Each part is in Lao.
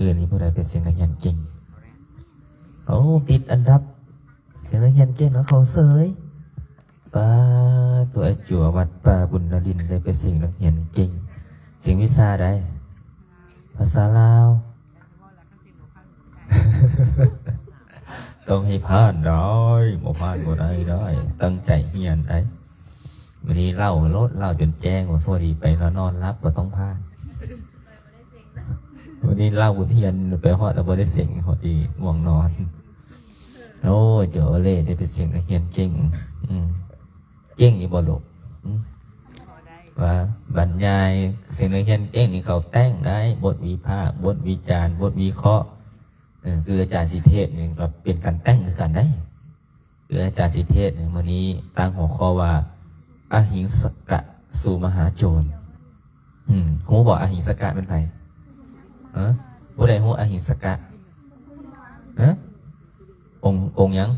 ຄືນີ້ຜູ້ໃດເປັນສຽງນັກຮຽນເກັ່ງ? ໂອ້ ຕິດອັນດັບ ສຽງນັກຮຽນເກັ່ງເນາະ ເຂົ້າເສີຍ. ປາ ຕົວໄອ້ຈົວວັດປ່າບຸນນະລິນ ໄດ້ເປັນສຽງນັກຮຽນເກັ່ງ. ສຽງວິຊາໃດ? ພາສາລາວ. ຕ້ອງໃຫ້ຜ່ານໄດ້ ບໍ່ຜ່ານບໍ່ໄດ້ເດ້ ຕັ້ງໃຈຮຽນໄດ໋. ມື້ນີ້ເລົ່າໂລດ ເລົ່າຈົນແຈ້ງ ໂອ້ ໂຊກດີໄປນອນ ນອນຫຼັບ ບໍ່ຕ້ອງຜ່ານ. ມື້ນີ້ເລົ່າບົດຮຽນໄປຮອດແລ້ວບໍ່ໄດ້ເສັງ ພໍດີງ່ວງນອນ. ໂອ້ຍ ໂຈເລ ໄດ້ໄປເສັງນັກຮຽນເກັ່ງ. ອືມ ເກັ່ງຢູ່ບໍ່ລູກ? ອືມ ວ່າບັນຍາຍ ເສັງນັກຮຽນເກັ່ງນີ້ ເຂົາແຕ່ງໄດ້ ບົດວິພາກ ບົດວິຈານ ບົດວິເຄາະ. ເອີ ຄືອາຈານສິເທດນີ້ກໍເປັນການແຕ່ງຄືກັນເດ້. ຄືອາຈານສິເທດມື້ນີ້ຕັ້ງຫົວຂໍ້ວ່າ ອະຫິງສະກະສູ່ມະຫາໂຈນ. ອືມ ຮູ້ບໍ່ ອະຫິງສະກະແມ່ນໃຜ? ຮະ? ຜູ້ໃດຮູ້ອະຫິງສະກະ? ຮະ? ອົງ ອົງຫຍັງ?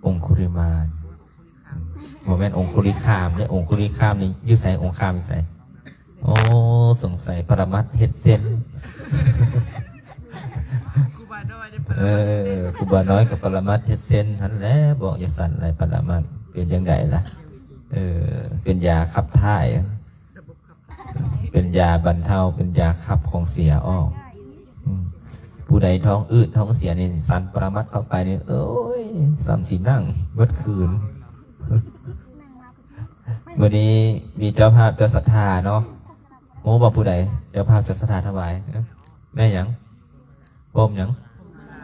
ອົງຄຸລິມານ. ອືມ ບໍ່ແມ່ນອົງຄຸລິຄາມເດ້. ອົງຄຸລິຄາມນີ້ຢູ່ໃສ? ອົງຄາມຢູ່ໃສ? ໂອ້ ສົງໄສປະລະມັດເຮັດເຊັນ. ຄູບານ້ອຍເດ້ ເອີ ຄູບານ້ອຍກັບປະລະມັດເຮັດເຊັນຫັ້ນແຫຼະ. ບອກຈັ່ງຊັ້ນແຫຼະ ປະລະມັດເປັນຈັ່ງໃດລະ? ເອີ ເປັນຢາຂັບຖ່າຍ ເປັນຢາບັນເທົາ ເປັນຢາຂັບຂອງເສຍອອກ. ອືມ ຜູ້ໃດທ້ອງອືດທ້ອງເສຍນີ້ ສັນປະລະມັດເຂົ້າໄປນີ້ ໂອ້ຍ ສ່ຳຊິນັ່ງເບິດຄືນ. ມື້ນີ້ມີເຈົ້າພາບເຈົ້າສັດທາເນາະ. ຮູ້ບໍ່ຜູ້ໃດເຈົ້າພາບເຈົ້າສັດທາຖວາຍ? ແມ່ຫຍັງ? ພົມຫຍັງ?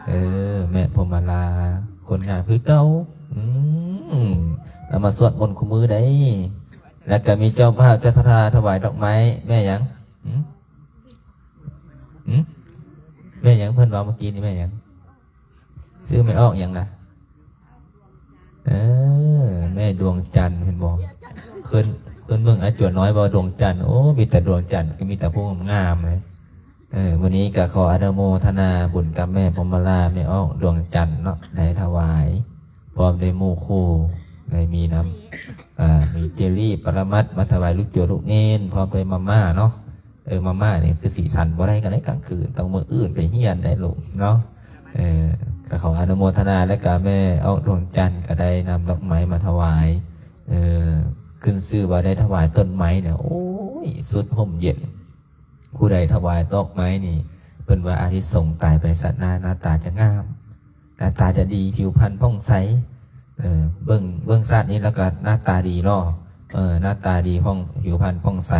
ເອີ ແມ່ພົມມາລາ ຄົນງາມຄືເກົ່າ. ອືມ ລາວມາສວດມົນຄູ່ມື້ໃດ໋. ແລ້ວກໍມີເຈົ້າພາບເຈົ້າສັດທາຖວາຍດອກໄມ້ ແມ່ຫຍັງ? ຫື? ຫື? ແມ່ຫຍັງ? ເພິ່ນເວົ້າເມື່ອກີ້ນີ້ແມ່ຫຍັງ? ຊື່ແມ່ອອກຫຍັງລະ? ເອີ ແມ່ດວງຈັນ ເຫັນບໍ່? ເພິ່ນ ເພິ່ນເບິ່ງອາຈົວນ້ອຍບໍ່ ດວງຈັນ. ໂອ້ ມີແຕ່ດວງຈັນ ມີແຕ່ຜູ້ງາມໆເລີຍ. ເອີ ມື້ນີ້ກໍຂໍອະນຸໂມທະນາບຸນກັບແມ່ພົມມາລາ ແມ່ອອກດວງຈັນເນາະ ໄດ້ຖວາຍ ພ້ອມດ້ວຍໝູ່ຄູ່ ໄດ້ມີນຳ ເອີ ມີເຈລລີ ປະລະມັດ ມາຖວາຍລູກຈົວລູກເນນ ພ້ອມດ້ວຍມາມ່າເນາະ. ເອີ ມາມ່ານີ້ຄືສີສັນບໍ່ໄດ້ກັນໃນກາງຄືນ ຕ້ອງມື້ອື່ນໄປຮຽນໄດ້ລູກເນາະ. ເອີ ກໍຂໍອະນຸໂມທະນາ ແລະກະແມ່ອອກດວງຈັນກໍໄດ້ນຳດອກໄມ້ມາຖວາຍ. ເອີ ຂຶ້ນຊື່ວ່າໄດ້ຖວາຍຕົ້ນໄມ້ນີ້ ໂອ້ຍ ສຸດຮົ່ມເຢັນ. ຜູ້ໃດຖວາຍດອກໄມ້ນີ້ ເພິ່ນວ່າອານິສົງຕາຍໄປຊາດໜ້າ ໜ້າຕາຈະງາມ ໜ້າຕາຈະດີ ຜິວພັນຜ່ອງໃສ. ເອີ ເບິ່ງ ເບິ່ງຊາດນີ້ແລ້ວກໍໜ້າຕາດີເນາະ. ເອີ ໜ້າຕາດີຜ່ອງ ຜິວພັນຜ່ອງໃສ.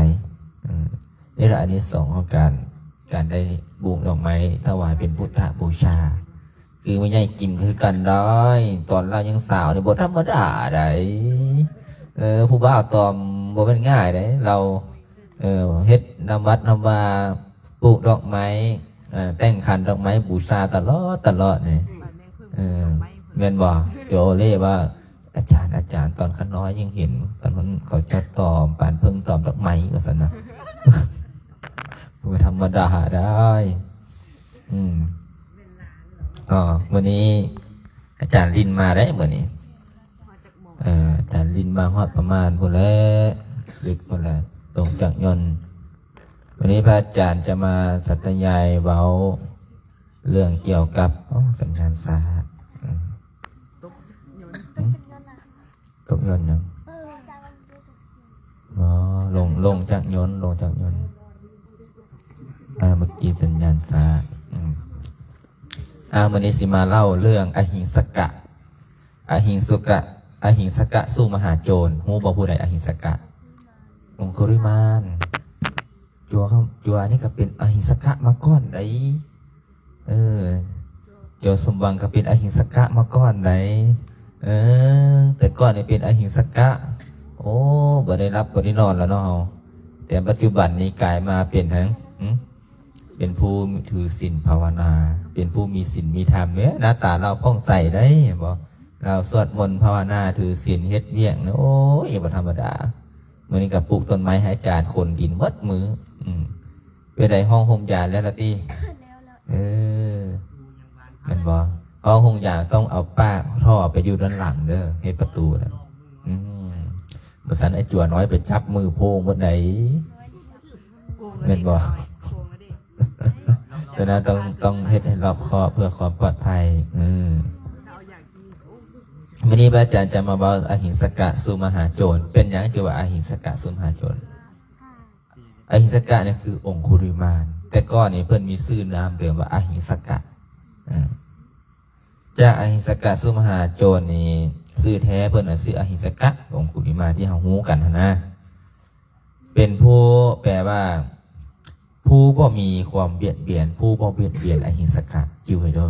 ເອີ ນີ້ລະອານິສົງຂອງການ ການໄດ້ປູກດອກໄມ້ຖວາຍເປັນພຸດທະບູຊາ. ຄືແມ່ໃຫຍ່ກິມຄືກັນໄດ໋ ຕອນລາວຍັງສາວນີ້ບໍ່ທຳມະດາໃດ໋. ເອີ ຜູ້ບ່າວຕອມບໍ່ແມ່ນງ່າຍໃດ໋ ລາວ ເອີ ເຮັດນຳວັດນຳວາ ປູກດອກໄມ້ ເອີ ແຕ່ງຂັນດອກໄມ້ບູຊາຕະຫຼອດ ຕະຫຼອດນີ້. ເອີ ແມ່ນບໍ່? ໂຈເລວ່າ ອາຈານ ອາຈານ ຕອນຂ້ານ້ອຍຍັງເຫັນ ຕອນນັ້ນເຂົາເຈົ້າຕອມປານເຜິ້ງຕອມດອກໄມ້ວ່າຊັ້ນນະ. ບໍ່ທຳມະດາໃດ໋. ອືມ ກໍມື້ນີ້ອາຈານລິນມາໄດ້ມື້ນີ້. ເອີ ອາຈານລິນມາຮອດປະມານພຸ້ນແຫຼະ ດຶກພຸ້ນແຫຼະ ລົງຈັກຍົນ. ວັນນີ້ພະອາຈານຈະມາສັດທະຍາຍເວົ້າເລື່ອງກ່ຽວກັບ ໂອ້ ສັນຍານຊ້າ. ອືມ ຕົກຍົນ ຫຶ? ຕົກຍົນຫຍັງ? ອໍ ລົງ ລົງຈາກຍົນ ລົງຈາກຍົນ. ອ່າ ເມື່ອກີ້ສັນຍານຊ້າ. ອືມ ອ່າ ມື້ນີ້ຊິມາເລົ່າເລື່ອງອະຫິງສະກະ. ອະຫິງສະກະ ອະຫິງສະກະສູ່ມະຫາໂຈນ. ຮູ້ບໍ່ຜູ້ໃດອະຫິງສະກະ? ອົງຄຸລິມານ. ຈົວ ຈົວນີ້ກໍເປັນອະຫິງສະກະມາກ່ອນໃດ໋. ເອີ ໂຈສົມຫວັງກໍເປັນອະຫິງສະກະມາກ່ອນໃດ໋. ເອີ ແຕ່ກ່ອນນີ້ເປັນອະຫິງສະກະ ໂອ້ ບໍ່ໄດ້ຫຼັບບໍ່ໄດ້ນອນແລ້ວເນາະເຮົາ. ແຕ່ປັດຈຸບັນນີ້ກາຍມາເປັນຫຍັງ? ຫຶ? ເປັນຜູ້ຖືສິນພາວະນາ ເປັນຜູ້ມີສິນມີທຳເດ້. ໜ້າຕາລາວຜ່ອງໃສໄດ໋ ເຫັນບໍ່? ລາວສວດມົນພາວະນາ ຖືສິນເຮັດວຽກນະ ໂອ້ຍ ບໍ່ທຳມະດາ. ມື້ນີ້ກໍປູກຕົ້ນໄມ້ໃຫ້ອາຈານ ຂົນດິນເບິດມື້. ອືມ ເປັນໃດ ຮ້ອງໂຮມຢາແລ້ວລະຕິ? ເອີ ແມ່ນບໍ່? ຮ້ອງໂຮມຢາຕ້ອງເອົາປາກທໍ່ໄປຢູ່ດ້ານຫຼັງເດີ ເຮັດປະຕູນະ. ອືມ ບໍ່ຊັ້ນໄອ້ຈົວນ້ອຍໄປຈັບມືໂພງໝົດໃດ໋. ແມ່ນບໍ່? ໂກງແລ້ວເດ້ ໂກງແລ້ວເດ້. ສະນັ້ນຕ້ອງ ຕ້ອງເຮັດໃຫ້ລອບຄອບເພື່ອຄວາມປອດໄພ. ອືມ ມື້ນີ້ພະອາຈານຈະມາເວົ້າອະຫິງສະກະສູ່ມະຫາໂຈນ. ເປັນຫຍັງຈຶ່ງວ່າອະຫິງສະກະສູ່ມະຫາໂຈນ? ອະຫິງສະກະນີ້ຄືອົງຄຸລິມານ, ແຕ່ກ່ອນນີ້ເພິ່ນມີຊື່ນາມເດີມວ່າອະຫິງສະກະ. ເອີ ຈາກອະຫິງສະກະສູ່ມະຫາໂຈນນີ້ ຊື່ແທ້ເພິ່ນວ່າຊື່ອະຫິງສະກະ ອົງຄຸລິມານທີ່ເຮົາຮູ້ກັນຫັ້ນນະ. ເປັນຜູ້ ແປວ່າ ຜູ້ບໍ່ມີຄວາມບຽດບຽນ, ຜູ້ບໍ່ບຽດບຽນ, ອະຫິງສະກະ. ຈື່ໄວ້ເດີ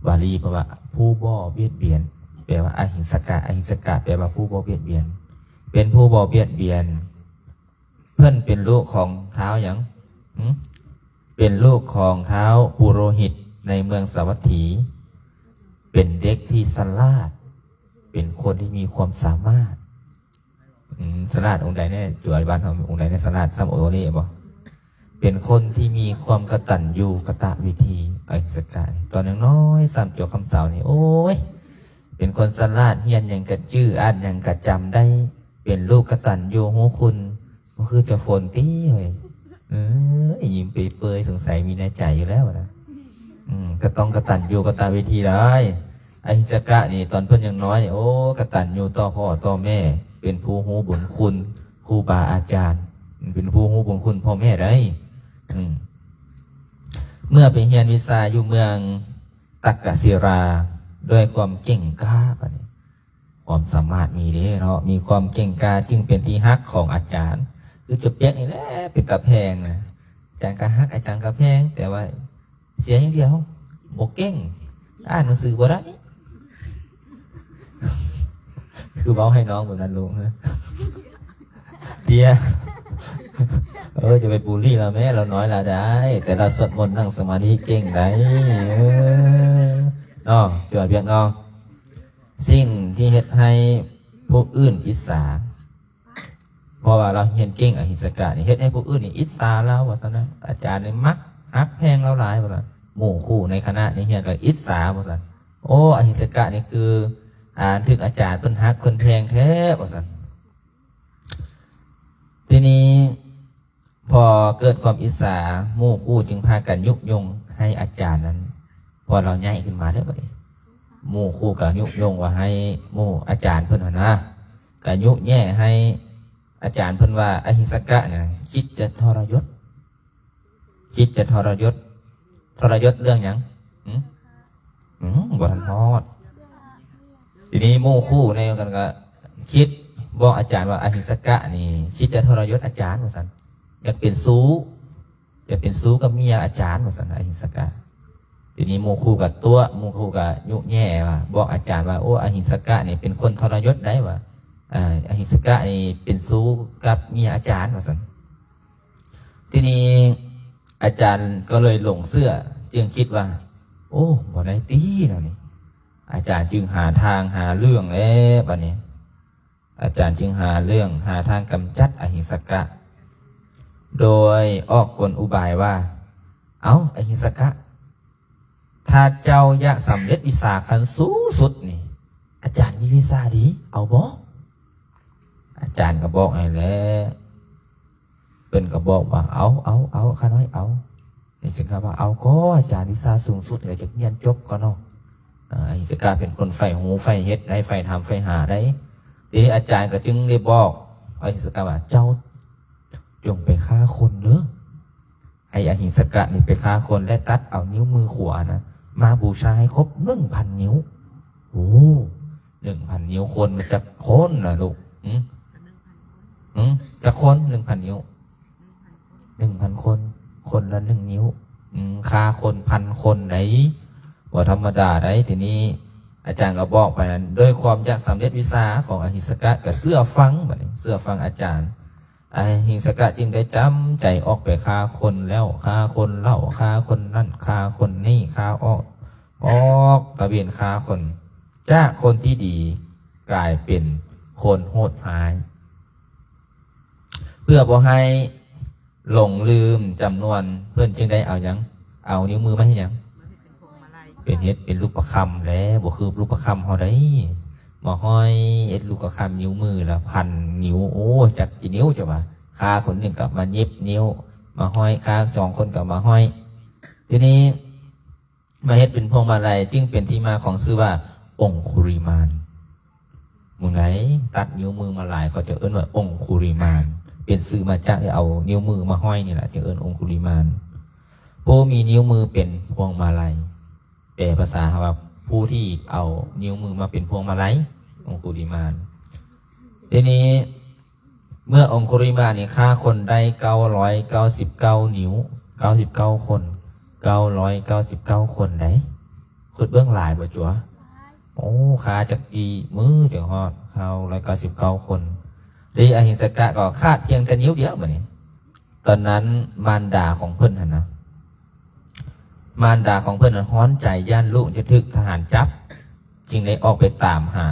ບາລີເພິ່ນວ່າຜູ້ບໍ່ບຽດບຽນ ແປວ່າອະຫິງສະກະ, ອະຫິງສະກະ ແປວ່າຜູ້ບໍ່ບຽດບຽນ, ເປັນຜູ້ບໍ່ບຽດບຽນ. ເພິ່ນເປັນລູກຂອງທ້າວຫຍັງ? ຫື? ເປັນລູກຂອງທ້າວປຸໂຣຫິດໃນເມືອງສາວັດຖີ, ເປັນເດັກທີ່ສະຫຼາດ, ເປັນຄົນທີ່ມີຄວາມສາມາດ. ອືມ ສະຫຼາດອົງໃດແດ່? ຈວຍບ້ານເຮົາອົງໃດແດ່ສະຫຼາດ? ຊ່ຳໂອເລບໍ່? ເປັນຄົນທີ່ມີຄວາມກະຕັນຍູກະຕະເວທີ. ອະຫິງສະກະ ຕອນຍັງນ້ອຍ ຊ່ຳຈົວຄຳເສົານີ້ ໂອ້ຍ ເປັນຄົນສະຫຼາດ, ຮຽນຫຍັງກະຈື່, ອ່ານຫຍັງກະຈຳໄດ້, ເປັນລູກກະຕັນຍູຮູ້ຄຸນ. ບໍ່ຄືເຈົ້າຝົນຕິເຮີ້ຍ? ເອີຍ ຍິ້ມເປີຍໆ ສົງໄສມີໃນໃຈຢູ່ແລ້ວນະ. ອືມ ກະຕ້ອງກະຕັນຍູກະຕະເວທີຫຼາຍ. ອະຫິງສະກະນີ້ ຕອນເພິ່ນຍັງນ້ອຍນີ້ ໂອ້ ກະຕັນຍູຕໍ່ພໍ່ຕໍ່ແມ່, ເປັນຜູ້ຮູ້ບຸນຄຸນຄູບາອາຈານ, ເປັນຜູ້ຮູ້ບຸນຄຸນພໍ່ແມ່ໄດ໋. ອືມ ເມື່ອໄປຮຽນວິຊາຢູ່ເມືອງຕັກກະສິລາ ດ້ວຍຄວາມເກັ່ງກ້າ ບາດນີ້ ຄວາມສາມາດມີເດ້ເນາະ, ມີຄວາມເກັ່ງກ້າ ຈຶ່ງເປັນທີ່ຮັກຂອງອາຈານ. ຄືຈະປຽກນີ້ແຫຼະ ເປັນຕາແພງນະ, ອາຈານກະຮັກ ອາຈານກະແພງ, ແຕ່ວ່າເສຍຢ່າງດຽວ ບໍ່ເກັ່ງ, ອ່ານໜັງສືບໍ່ໄດ້. ຄືເວົ້າໃຫ້ນ້ອງແບບນັ້ນລູກ? ເດຍ ເອີ ຢ່າໄປບູລີລາວແມ້, ລາວນ້ອຍລາວໄດ້, ແຕ່ລາວສວດມົນ ນັ່ງສະມາທິເກັ່ງໄດ໋. ເອີ ເນາະ ຕົວວຽກເນາະ. ສິ່ງທີ່ເຮັດໃຫ້ຜູ້ອື່ນອິດສາ, ເພາະວ່າລາວຮຽນເກັ່ງ, ອະຫິງສະກະນີ້ເຮັດໃຫ້ຜູ້ອື່ນນີ້ອິດສາລາວວ່າຊັ້ນນະ. ອາຈານນີ້ມັກຮັກແພງລາວຫຼາຍວ່າຊັ້ນ, ໝູ່ຄູ່ໃນຄະນະໃນຮຽນກໍອິດສາວ່າຊັ້ນ. ໂອ້ ອະຫິງສະກະນີ້ຄື ອ່າ ຖືກອາຈານເພິ່ນຮັກເພິ່ນແພງແທ້ວ່າຊັ້ນ. ທີນີ້ ພໍເກີດຄວາມອິດສາ, ໝູ່ຄູ່ຈຶ່ງພາກັນຍຸຍົງໃຫ້ອາຈານນັ້ນ, ເພາະລາວໃຫຍ່ຂຶ້ນມາແລ້ວບັດນີ້, ໝູ່ຄູ່ກໍຍຸຍົງວ່າໃຫ້ໝູ່ອາຈານເພິ່ນຫັ້ນນະ, ກໍຍຸແຍ່ໃຫ້ອາຈານເພິ່ນວ່າ ອະຫິງສະກະນະຄິດຈະທໍລະຍົດ, ຄິດຈະທໍລະຍົດ. ທໍລະຍົດເລື່ອງຫຍັງ? ຫື? ຫື? ບໍ່ທັນຮອດ. ທີນີ້ໝູ່ຄູ່ໃນກັນກໍຄິດບອກອາຈານວ່າ ອະຫິງສະກະນີ້ຄິດຈະທໍລະຍົດອາຈານວ່າຊັ້ນ, ຢາກເປັນຊູ້, ຢາກເປັນຊູ້ກັບເມຍອາຈານວ່າຊັ້ນ ອະຫິງສະກະ. ທີນີ້ໝູ່ຄູ່ກໍຕົວະ, ໝູ່ຄູ່ກໍຍຸແຍ່ວ່າ ບອກອາຈານວ່າ ໂອ້ ອະຫິງສະກະນີ້ເປັນຄົນທໍລະຍົດໄດ໋ວ່າ, ອາ ອະຫິງສະກະນີ້ເປັນຊູ້ກັບເມຍອາຈານວ່າຊັ້ນ. ທີນີ້ອາຈານກໍເລີຍຫຼົງເຊື່ອ, ຈຶ່ງຄິດວ່າ ໂອ້ ບໍ່ໄດ້ຕິແນວນີ້. ອາຈານຈຶ່ງຫາທາງຫາເລື່ອງແລ້ວບັດນີ້, ອາຈານຈຶ່ງຫາເລື່ອງ ຫາທາງກຳຈັດອະຫິງສະກະ ໂດຍອອກກົນອຸບາຍວ່າ ເອົ້າ ອະຫິງສະກະ, ຖ້າເຈົ້າຢາກສຳເລັດວິຊາຂັ້ນສູງສຸດນີ້ ອາຈານມີວິຊາດີ ເອົາບໍ່? ອາຈານກໍບອກໃຫ້ແລ້ວ, ເພິ່ນກໍບອກວ່າ ເອົາ ເອົາ ເອົາ ຂ້ານ້ອຍເອົາ. ອະຫິງສະກະວ່າ ເອົາກໍອາຈານ, ວິຊາສູງສຸດກໍຢາກຮຽນຈົບກ່ອນເນາະ. ອາ ອະຫິງສະກະເປັນຄົນໃຝ່ຮູ້ໃຝ່ເຮັດໄດ໋, ໃຝ່ທຳໃຝ່ຫາໄດ໋. ທີນີ້ອາຈານກໍຈຶ່ງໄດ້ບອກອະຫິງສະກະວ່າ ເຈົ້າຈົ່ງໄປຂ້າຄົນເດີ. ໃຫ້ອະຫິງສະກະນີ້ໄປຂ້າຄົນ ແລະ ຕັດເອົານິ້ວມືຂວານະມາບູຊາໃຫ້ຄົບໜຶ່ງພັນນິ້ວ. ໂອ້ ໜຶ່ງພັນນິ້ວ, ຄົນມັນຈັກຄົນລະລູກ? ຫື? ຫື? ຈັກຄົນ? ໜຶ່ງພັນນິ້ວ, ໜຶ່ງພັນຄົນ, ຄົນລະໜຶ່ງນິ້ວ. ອືມ ຂ້າຄົນພັນຄົນໄດ໋, ບໍ່ທຳມະດາໄດ໋. ທີນີ້ອາຈານກໍບອກໄປນັ້ນ ດ້ວຍຄວາມຢາກສຳເລັດວິຊາຂອງອະຫິງສະກະ ກໍເຊື່ອຟັງ, ບັດນີ້ເຊື່ອຟັງອາຈານ. ອະຫິງສະກະຈຶ່ງໄດ້ຈຳໃຈອອກໄປຂ້າຄົນແລ້ວ, ຂ້າຄົນເຫຼົ່າ, ຂ້າຄົນນັ້ນ, ຂ້າຄົນນີ້, ຂ້າອອກ, ອອກຕະເວນຂ້າຄົນ, ຈາກຄົນທີ່ດີກາຍເປັນຄົນໂຫດຮ້າຍ. ເພື່ອບໍ່ໃຫ້ຫຼົງລືມຈຳນວນ, ເພິ່ນຈຶ່ງໄດ້ເອົາຫຍັງ? ເອົານິ້ວມືມາເຮັດຫຍັງ? ເປັນເຮັດເປັນລູກປະຄຳແຫຼະ, ບໍ່ຄືລູກປະຄຳເຮົາໄດ໋. ມາຫ້ອຍເຮັດລູກປະຄຳນິ້ວມືລະພັນນິ້ວ, ໂອ້ ຈັກກີ່ນິ້ວເຈົ້າວ່າ. ຂ້າຄົນໜຶ່ງກໍມາຫຍິບນິ້ວມາຫ້ອຍ, ຂ້າສອງຄົນກໍມາຫ້ອຍ. ທີ ທີນີ້ມາເຮັດເປັນພວງມາໄລ ຈຶ່ງເປັນທີ່ມາຂອງຊື່ວ່າອົງຄຸລິມານ. ໝູ່ໃດຕັດນິ້ວມືມາຫຼາຍ ເຂົາຈະເອີ້ນວ່າອົງຄຸລິມານ ເປັນຊື່ມາຈາກທີ່ເອົານິ້ວມືມາຫ້ອຍນີ້ລະ ຈຶ່ງເອີ້ນອົງຄຸລິມານ. ຜູ້ມີນິ້ວມືເປັນພວງມາໄລ ແປພາສາເຮົາວ່າ ຜູ້ທີ່ເອົານິ້ວມືມາເປັນພວງມາໄລ ອົງຄຸລິມານ. ທີນີ້ເມື່ອອົງຄຸລິມານນີ້ຂ້າຄົນໄດ້ເກົ້າຮ້ອຍເກົ້າສິບເກົ້ານິ້ວ ເກົ້າສິບເກົ້າຄົນ ເກົ້າຮ້ອຍເກົ້າສິບເກົ້າຄົນໃດ. ຄິດເບິ່ງຫຼາຍບໍ່ຈົວ? ໂອ້ ຂ້າຈັກກີ່ມື້ຈຶ່ງຮອດເກົ້າຮ້ອຍເກົ້າສິບເກົ້າຄົນ. ແລະ ອະຫິງສະກະກໍຂາດພຽງແຕ່ນິ້ວດຽວບາດນີ້. ຕອນນັ້ນມານດາຂອງເພິ່ນຫັ້ນນະ ມານດາຂອງເພິ່ນນັ້ນຮ້ອນໃຈຢ້ານລູກຈະຖືກທະຫານຈັບ ຈຶ່ງໄດ້ອອກໄປຕາມຫາ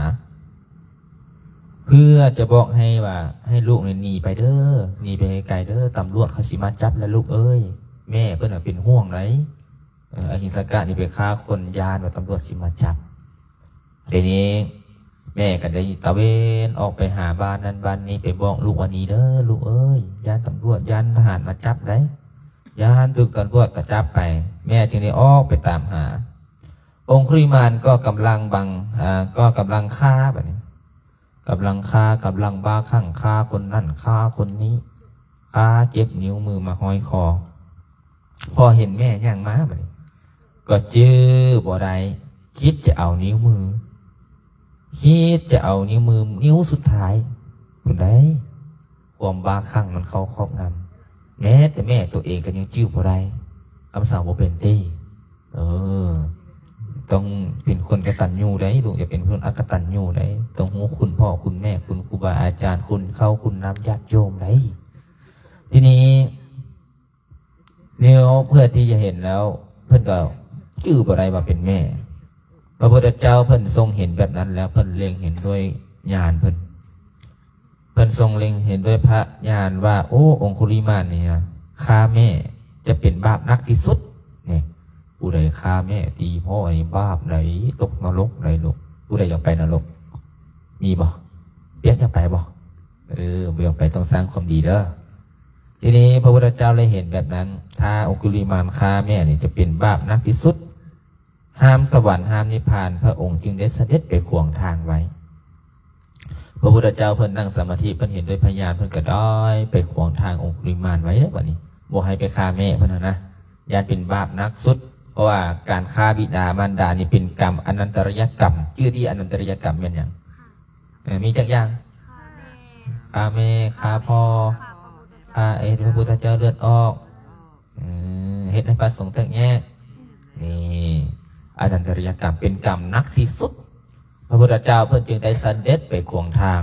ເພື່ອຈະບອກໃຫ້ວ່າ ໃຫ້ລູກນີ້ໜີໄປເດີ ໜີໄປໄກໆເດີ ຕຳຫຼວດເຂົາຊິມາຈັບແລ້ວລູກເອີຍ. ແມ່ເພິ່ນນະເປັນຫ່ວງໃດ. ເອີ ອະຫິງສະກະນີ້ໄປຂ້າຄົນ ຢ້ານວ່າຕຳຫຼວດຊິມາຈັບ. ທີນີ້ແມ່ກໍໄດ້ຕະເວນອອກໄປຫາບ້ານນັ້ນບ້ານນີ້ ໄປບອກລູກວ່າ ໜີເດີລູກເອີຍ ຢ້ານຕຳຫຼວດ ຢ້ານທະຫານມາຈັບໃດ ຢ້ານຖືກຕຳຫຼວດກະຈັບໄປ. ແມ່ຈຶ່ງໄດ້ອອກໄປຕາມຫາ. ອົງຄຸລິມານກໍກຳລັງບັງ ອາ ກໍກຳລັງຄ້າບາດນີ້ ກຳລັງຄ້າ ກຳລັງບ້າຄັ່ງ ຄ້າຄົນນັ້ນ ຄ້າຄົນນີ້ ຄ້າເກັບນິ້ວມືມາຫ້ອຍຄໍ. ພໍເຫັນແມ່ຍ່າງມາບາດນີ້ ກໍຈື່ບໍ່ໄດ້ ຄິດຈະເອົານິ້ວມື ຄິດຈະເອົານິ້ວມື ນິ້ວສຸດທ້າຍພຸ້ນໃດ. ຄວາມບ້າຄັ່ງມັນເຂົ້າຄອບງຳ ແມ້ແຕ່ແມ່ຕົວເອງກໍຍັງຈື່ບໍ່ໄດ້ ຄຳສາວບໍ່ເປັນຕິ. ເອີ ຕ້ອງເປັນຄົນກະຕັນຍູໃດ໋ ລູກຢ່າເປັນຄົນອະກະຕັນຍູໃດ໋ ຕ້ອງຮູ້ຄຸນພໍ່ຄຸນແມ່ ຄຸນຄູບາອາຈານ ຄຸນເຂົ້າຄຸນນ້ຳຍາດໂຍມໃດ໋. ທີນີ້ ແນວເພື່ອທີ່ຈະເຫັນແລ້ວ ເພິ່ນກໍຈື່ບໍ່ໄດ້ວ່າເປັນແມ່. ພະພຸດທະເຈົ້າເພິ່ນຊົງເຫັນແບບນັ້ນແລ້ວ ເພິ່ນເລັງເຫັນດ້ວຍຍານເພິ່ນ ເພິ່ນຊົງເລັງເຫັນດ້ວຍພະຍານວ່າ ໂອ້ ອົງຄຸລິມານນີ້ນະ ຂ້າແມ່ຈະເປັນບາບໜັກທີ່ສຸດ. ນີ້ ຜູ້ໃດຂ້າແມ່ຕີພໍ່ນີ້ບາບໃດ໋ ຕົກນະລົກໃດ໋ລູກ. ຜູ້ໃດຢາກໄປນະລົກ ມີບໍ່? ປຽກຢາກໄປບໍ່? ເອີ ບໍ່ຢາກໄປ ຕ້ອງສ້າງຄວາມດີເດີ. ທີນີ້ພະພຸດທະເຈົ້າໄດ້ເຫັນແບບນັ້ນ ຖ້າອົງຄຸລິມານຂ້າແມ່ນີ້ຈະເປັນບາບໜັກທີ່ສຸດ ຫ້າມສະຫວັນ ຫ້າມນິບພານ ພະອົງຈຶ່ງໄດ້ສະເດັດໄປຂວາງທາງໄວ້. ພະພຸດທະເຈົ້າເພິ່ນນັ່ງສະມາທິ ເພິ່ນເຫັນດ້ວຍພະຍານ ເພິ່ນກໍໄດ້ໄປຂວາງທາງອົງຄຸລິມານໄວ້ເດ້ ບາດນີ້ ບໍ່ໃຫ້ໄປຂ້າແມ່ເພິ່ນຫັ້ນນະ ຢ້ານເປັນບາບໜັກສຸດ. ເພາະວ່າການຂ້າບິດາມານດານີ້ເປັນກຳອະນັນຕະລິຍະກຳ. ຈື່ຕິ ອະນັນຕະລິຍະກຳແມ່ນຫຍັງ? ເອີ ມີຈັກຢ່າງ? ຂ້າແມ່ ຂ້າພໍ່ ຂ້າ ເອີ ພະພຸດທະເຈົ້າເລືອດອອກ ເອີ ເຮັດໃຫ້ພະສົງແຕກແຍກ. ນີ້ ອະນັນຕະລິຍະກຳເປັນກຳໜັກທີ່ສຸດ ພະພຸດທະເຈົ້າເພິ່ນຈຶ່ງໄດ້ສະເດັດໄປຂວາງທາງ.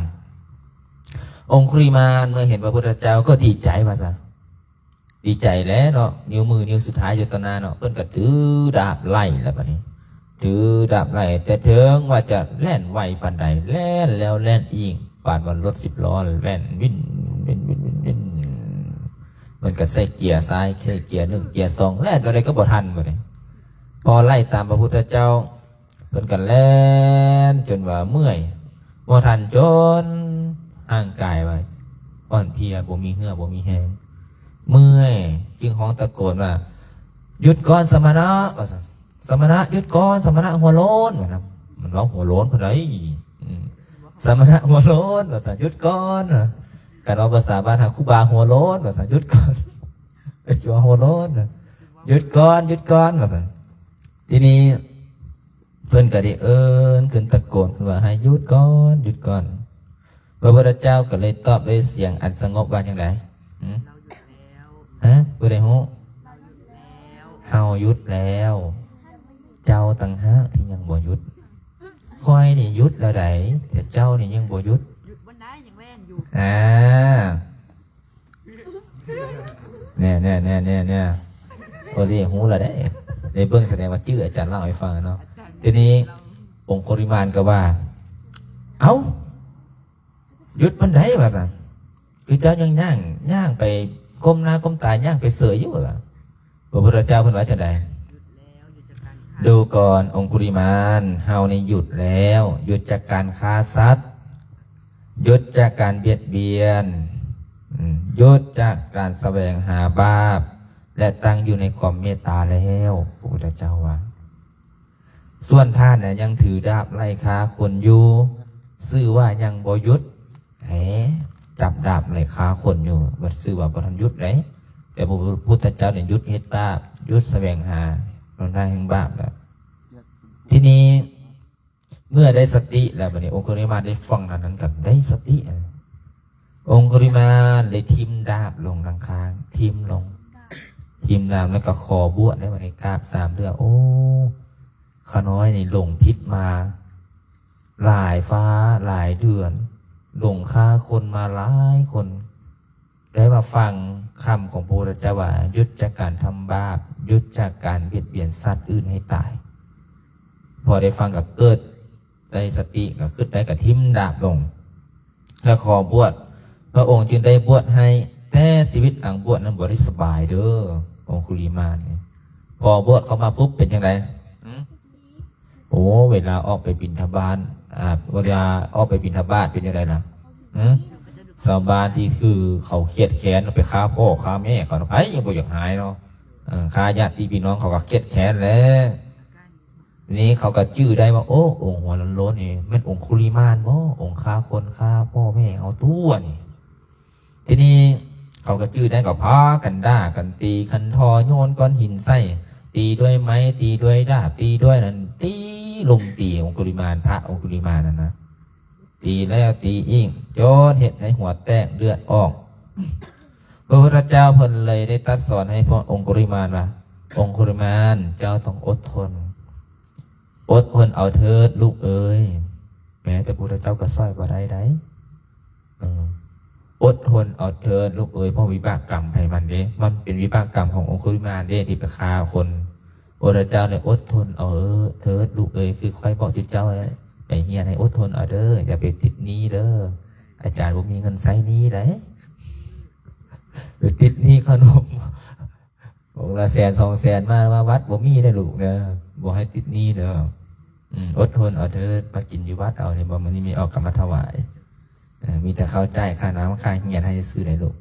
ອົງຄຸລິມານເມື່ອເຫັນພະພຸດທະເຈົ້າກໍດີໃຈວ່າຊະ ດີໃຈແຫຼະເນາະ ນິ້ວມືນິ້ວສຸດທ້າຍຢູ່ຕໍ່ໜ້າເນາະ ເພິ່ນກໍຖືດາບໄລ່ແລ້ວບາດນີ້ ຖືດາບໄລ່ ແຕ່ເຖິງວ່າຈະແລ່ນໄວປານໃດ ແລ່ນແລ້ວແລ່ນອີກ ປານວ່າລົດສິບລໍ້ແລ່ນວິນ ວິນ ວິນ ວິນ ວິນ ເພິ່ນກໍໃສ່ເກຍຊ້າຍ ໃສ່ເກຍໜຶ່ງ ເກຍສອງ ແລ່ນເທົ່າໃດກໍບໍ່ທັນບາດນີ້. ພໍໄລ່ຕາມພະພຸດທະເຈົ້າ ເພິ່ນກໍແລ່ນຈົນວ່າເມື່ອຍ ບໍ່ທັນ ຈົນຮ່າງກາຍວ່າອ່ອນເພຍ ບໍ່ມີເຫື່ອ ບໍ່ມີແຮງ ເມື່ອຍ ຈຶ່ງຮ້ອງຕະໂກນວ່າ ຢຸດກ່ອນສະມະນະ ວ່າຊັ້ນ. ສະມະນະ ຢຸດກ່ອນ ສະມະນະຫົວໂລ້ນ ວ່ານຳ. ມັນເວົ້າຫົວໂລ້ນເພິ່ນໃດ໋ ອືມ ສະມະນະຫົວໂລ້ນ ວ່າຊັ້ນ ຢຸດກ່ອນ. ຄັນເວົ້າພາສາບ້ານເຮົາ ຄູບາຫົວໂລ້ນ ວ່າຊັ້ນ ຢຸດກ່ອນ ເປັນຕົວຫົວໂລ້ນ ຢຸດກ່ອນ ຢຸດກ່ອນ ວ່າຊັ້ນ. ທີນີ້ເພິ່ນກໍໄດ້ເອີ້ນຂຶ້ນ ຕະໂກນຂຶ້ນວ່າ ໃຫ້ຢຸດກ່ອນ ຢຸດກ່ອນ. ພະພຸດທະເຈົ້າກໍເລີຍຕອບດ້ວຍສຽງອັນສະຫງົບວ່າຈັ່ງໃດ? ຫຶ? ຮະ? ຜູ້ໃດຮູ້? ເຮົາຢຸດແລ້ວ ເຈົ້າຕ່າງຫາກທີ່ຍັງບໍ່ຢຸດ. ຂ້ອຍນີ້ຢຸດແລ້ວໃດ ແຕ່ເຈົ້ານີ້ຍັງບໍ່ຢຸດ. ຢຸດບໍ່ໄດ້ ຍັງແລ່ນຢູ່. ອ່າ ແນ່ໆໆໆໆ ໂອເລຮູ້ແລ້ວເດ້ ໄດ້ເບິ່ງ ສະແດງວ່າຈື່ອາຈານເລົ່າໃຫ້ຟັງເນາະ. ທີນີ້ອົງຄຸລິມານກໍວ່າ ເອົ້າ ຢຸດປານໃດວ່າຊັ້ນ ຄືເຈົ້າຍັງຍ່າງ ຍ່າງໄປກົ້ມໜ້າກົ້ມຕາ ຍ່າງໄປເສີຍຢູ່ວ່າຊັ້ນ. ພະພຸດທະເຈົ້າເພິ່ນວ່າຈັ່ງໃດ? ດູກ່ອນອົງຄຸລິມານ ເຮົານີ້ຢຸດແລ້ວ ຢຸດຈາກການຂ້າສັດ ຢຸດຈາກການບຽດບຽນ ຢຸດຈາກການສະແຫວງຫາບາບ ແລະ ຕັ້ງຢູ່ໃນຄວາມເມດຕາແລ້ວ. ພະພຸດທະເຈົ້າວ່າ, ສ່ວນທ່ານນະຍັງຖືດາບໄລ່ຂ້າຄົນຢູ່, ຊື່ວ່າຍັງບໍ່ຢຸດ. ແຮ, ຈັບດາບໄລ່ຂ້າຄົນຢູ່, ບໍ່ ຊື່ວ່າບໍ່ທັນຢຸດເດ້. ແຕ່ພະພຸດທະເຈົ້ານີ້ຢຸດເຮັດບາບ, ຢຸດສະແຫວງຫາຫົນທາງແຫ່ງບາບແລ້ວ. ທີນີ້ ເມື່ອໄດ້ສະຕິແລ້ວ, ບັດນີ້ອົງຄຸລິມານໄດ້ຟັງນັ້ນກໍໄດ້ສະຕິ. ອົງຄຸລິມານໄດ້ຖິ້ມດາບລົງທາງຂ້າງ, ຖິ້ມລົງ, ຖິ້ມດາບແລ້ວກໍຂໍບວດໄດ້. ບັດນີ້ກາບສາມເທື່ອ, ໂອ້ ຂ້ານ້ອຍນີ້ຫຼົງຜິດມາຫຼາຍຟ້າຫຼາຍເດືອນ, ຫຼົງຂ້າຄົນມາຫຼາຍຄົນ. ໄດ້ມາຟັງຄຳຂອງພະພຸດທະເຈົ້າວ່າ, ຢຸດຈາກການທຳບາບ, ຢຸດຈາກການບຽດບຽນສັດອື່ນໃຫ້ຕາຍ. ພໍໄດ້ຟັງກໍເກີດໄດ້ສະຕິ, ກໍຄິດໄດ້, ກໍຖິ້ມດາບລົງ ແລະ ຂໍບວດ. ພະອົງຈຶ່ງໄດ້ບວດໃຫ້, ແຕ່ຊີວິດອັງບວດນັ້ນບໍ່ໄດ້ສະບາຍເດີ້, ອົງຄຸລິມານນີ້. ພໍບວດເຂົ້າມາປຸບເປັນຈັ່ງໃດ? ຫື? ໂອ້ ເວລາອອກໄປບິນທະບາດ, ອາ, ເວລາອອກໄປບິນທະບາດເປັນຈັ່ງໃດລະ? ຫື? ຊາວບ້ານທີ່ຄືເຂົາຄຽດແຄ້ນໄປຂ້າພໍ່ຂ້າແມ່ເຂົານະ, ໃຜຍັງບໍ່ຢາກຫາຍເນາະ. ເອີ, ຂ້າຍາດຕິພີ່ນ້ອງເຂົາກໍຄຽດແຄ້ນແຫຼະ. ນີ້ເຂົາກໍຈື່ໄດ້ວ່າ, ໂອ້ ອົງຫົວໂລ້ນໆນີ້ແມ່ນອົງຄຸລິມານບໍ? ອົງຂ້າຄົນຂ້າພໍ່ແມ່ເຮົາຕົວະນີ້. ທີນີ້ເຂົາກໍຈື່ໄດ້, ກໍພາກັນດ່າກັນຕີ, ຂັນທໍໂຍນກ້ອນຫີນໃສ່, ຕີດ້ວຍໄມ້, ຕີດ້ວຍດາບ, ຕີດ້ວຍນັ້ນ, ຕີລຸມຕີອົງຄຸລິມານ, ພະອົງຄຸລິມານນັ້ນນະ. ຕີແລ້ວຕີອີກ, ຈົນເຮັດໃຫ້ຫົວແຕກເລືອດອອກ. ພະພຸດທະເຈົ້າເພິ່ນເລີຍໄດ້ຕັດສອນໃຫ້ພວກອົງຄຸລິມານວ່າ, ອົງຄຸລິມານ, ເຈົ້າຕ້ອງອົດທົນ. ອົດທົນເອົາເທີດລູກເອີຍ, ແມ້ແຕ່ພະພຸດທະເຈົ້າກໍຊ່ອຍບໍ່ໄດ້ໃດ. ເອີ, ອົດທົນເອົາເທີດລູກເອີຍ, ເພາະວິບາກກຳໃຜມັນເດ້, ມັນເປັນວິບາກກຳຂອງອົງຄຸລິມານເດ້ ທີ່ໄປຂ້າຄົນ. ພະພຸດທະເຈົ້າເລີຍ, ອົດທົນເອົາເທີດລູກເອີຍ, ຄືຂ້ອຍບອກເຈົ້າແຫຼະ, ໄປຮຽນໃຫ້ອົດທົນເອົາເດີ, ຢ່າໄປຕິດໜີ້ເດີ. ອາຈານບໍ່ມີເງິນໃຊ້ໜີ້ໃດ, ໄປຕິດໜີ້ຂະໜົມ ອົງລະແສນສອງແສນ ມາ, ມາວັດບໍ່ມີເດີລູກເດີ, ບໍ່ໃຫ້ຕິດໜີ້ເດີ. ອືມ, ອົດທົນເອົາເທີດ, ມາກິນຢູ່ວັດເອົານີ້ບໍ່, ມື້ນີ້ມີເອົາກັບມາຖວາຍ. ເອີ, ມີແຕ່ເຂົ້າຈ່າຍຄ່ານ້ຳຄ່າຮຽນໃຫ້ຊື່ໆ ໃດລູກ.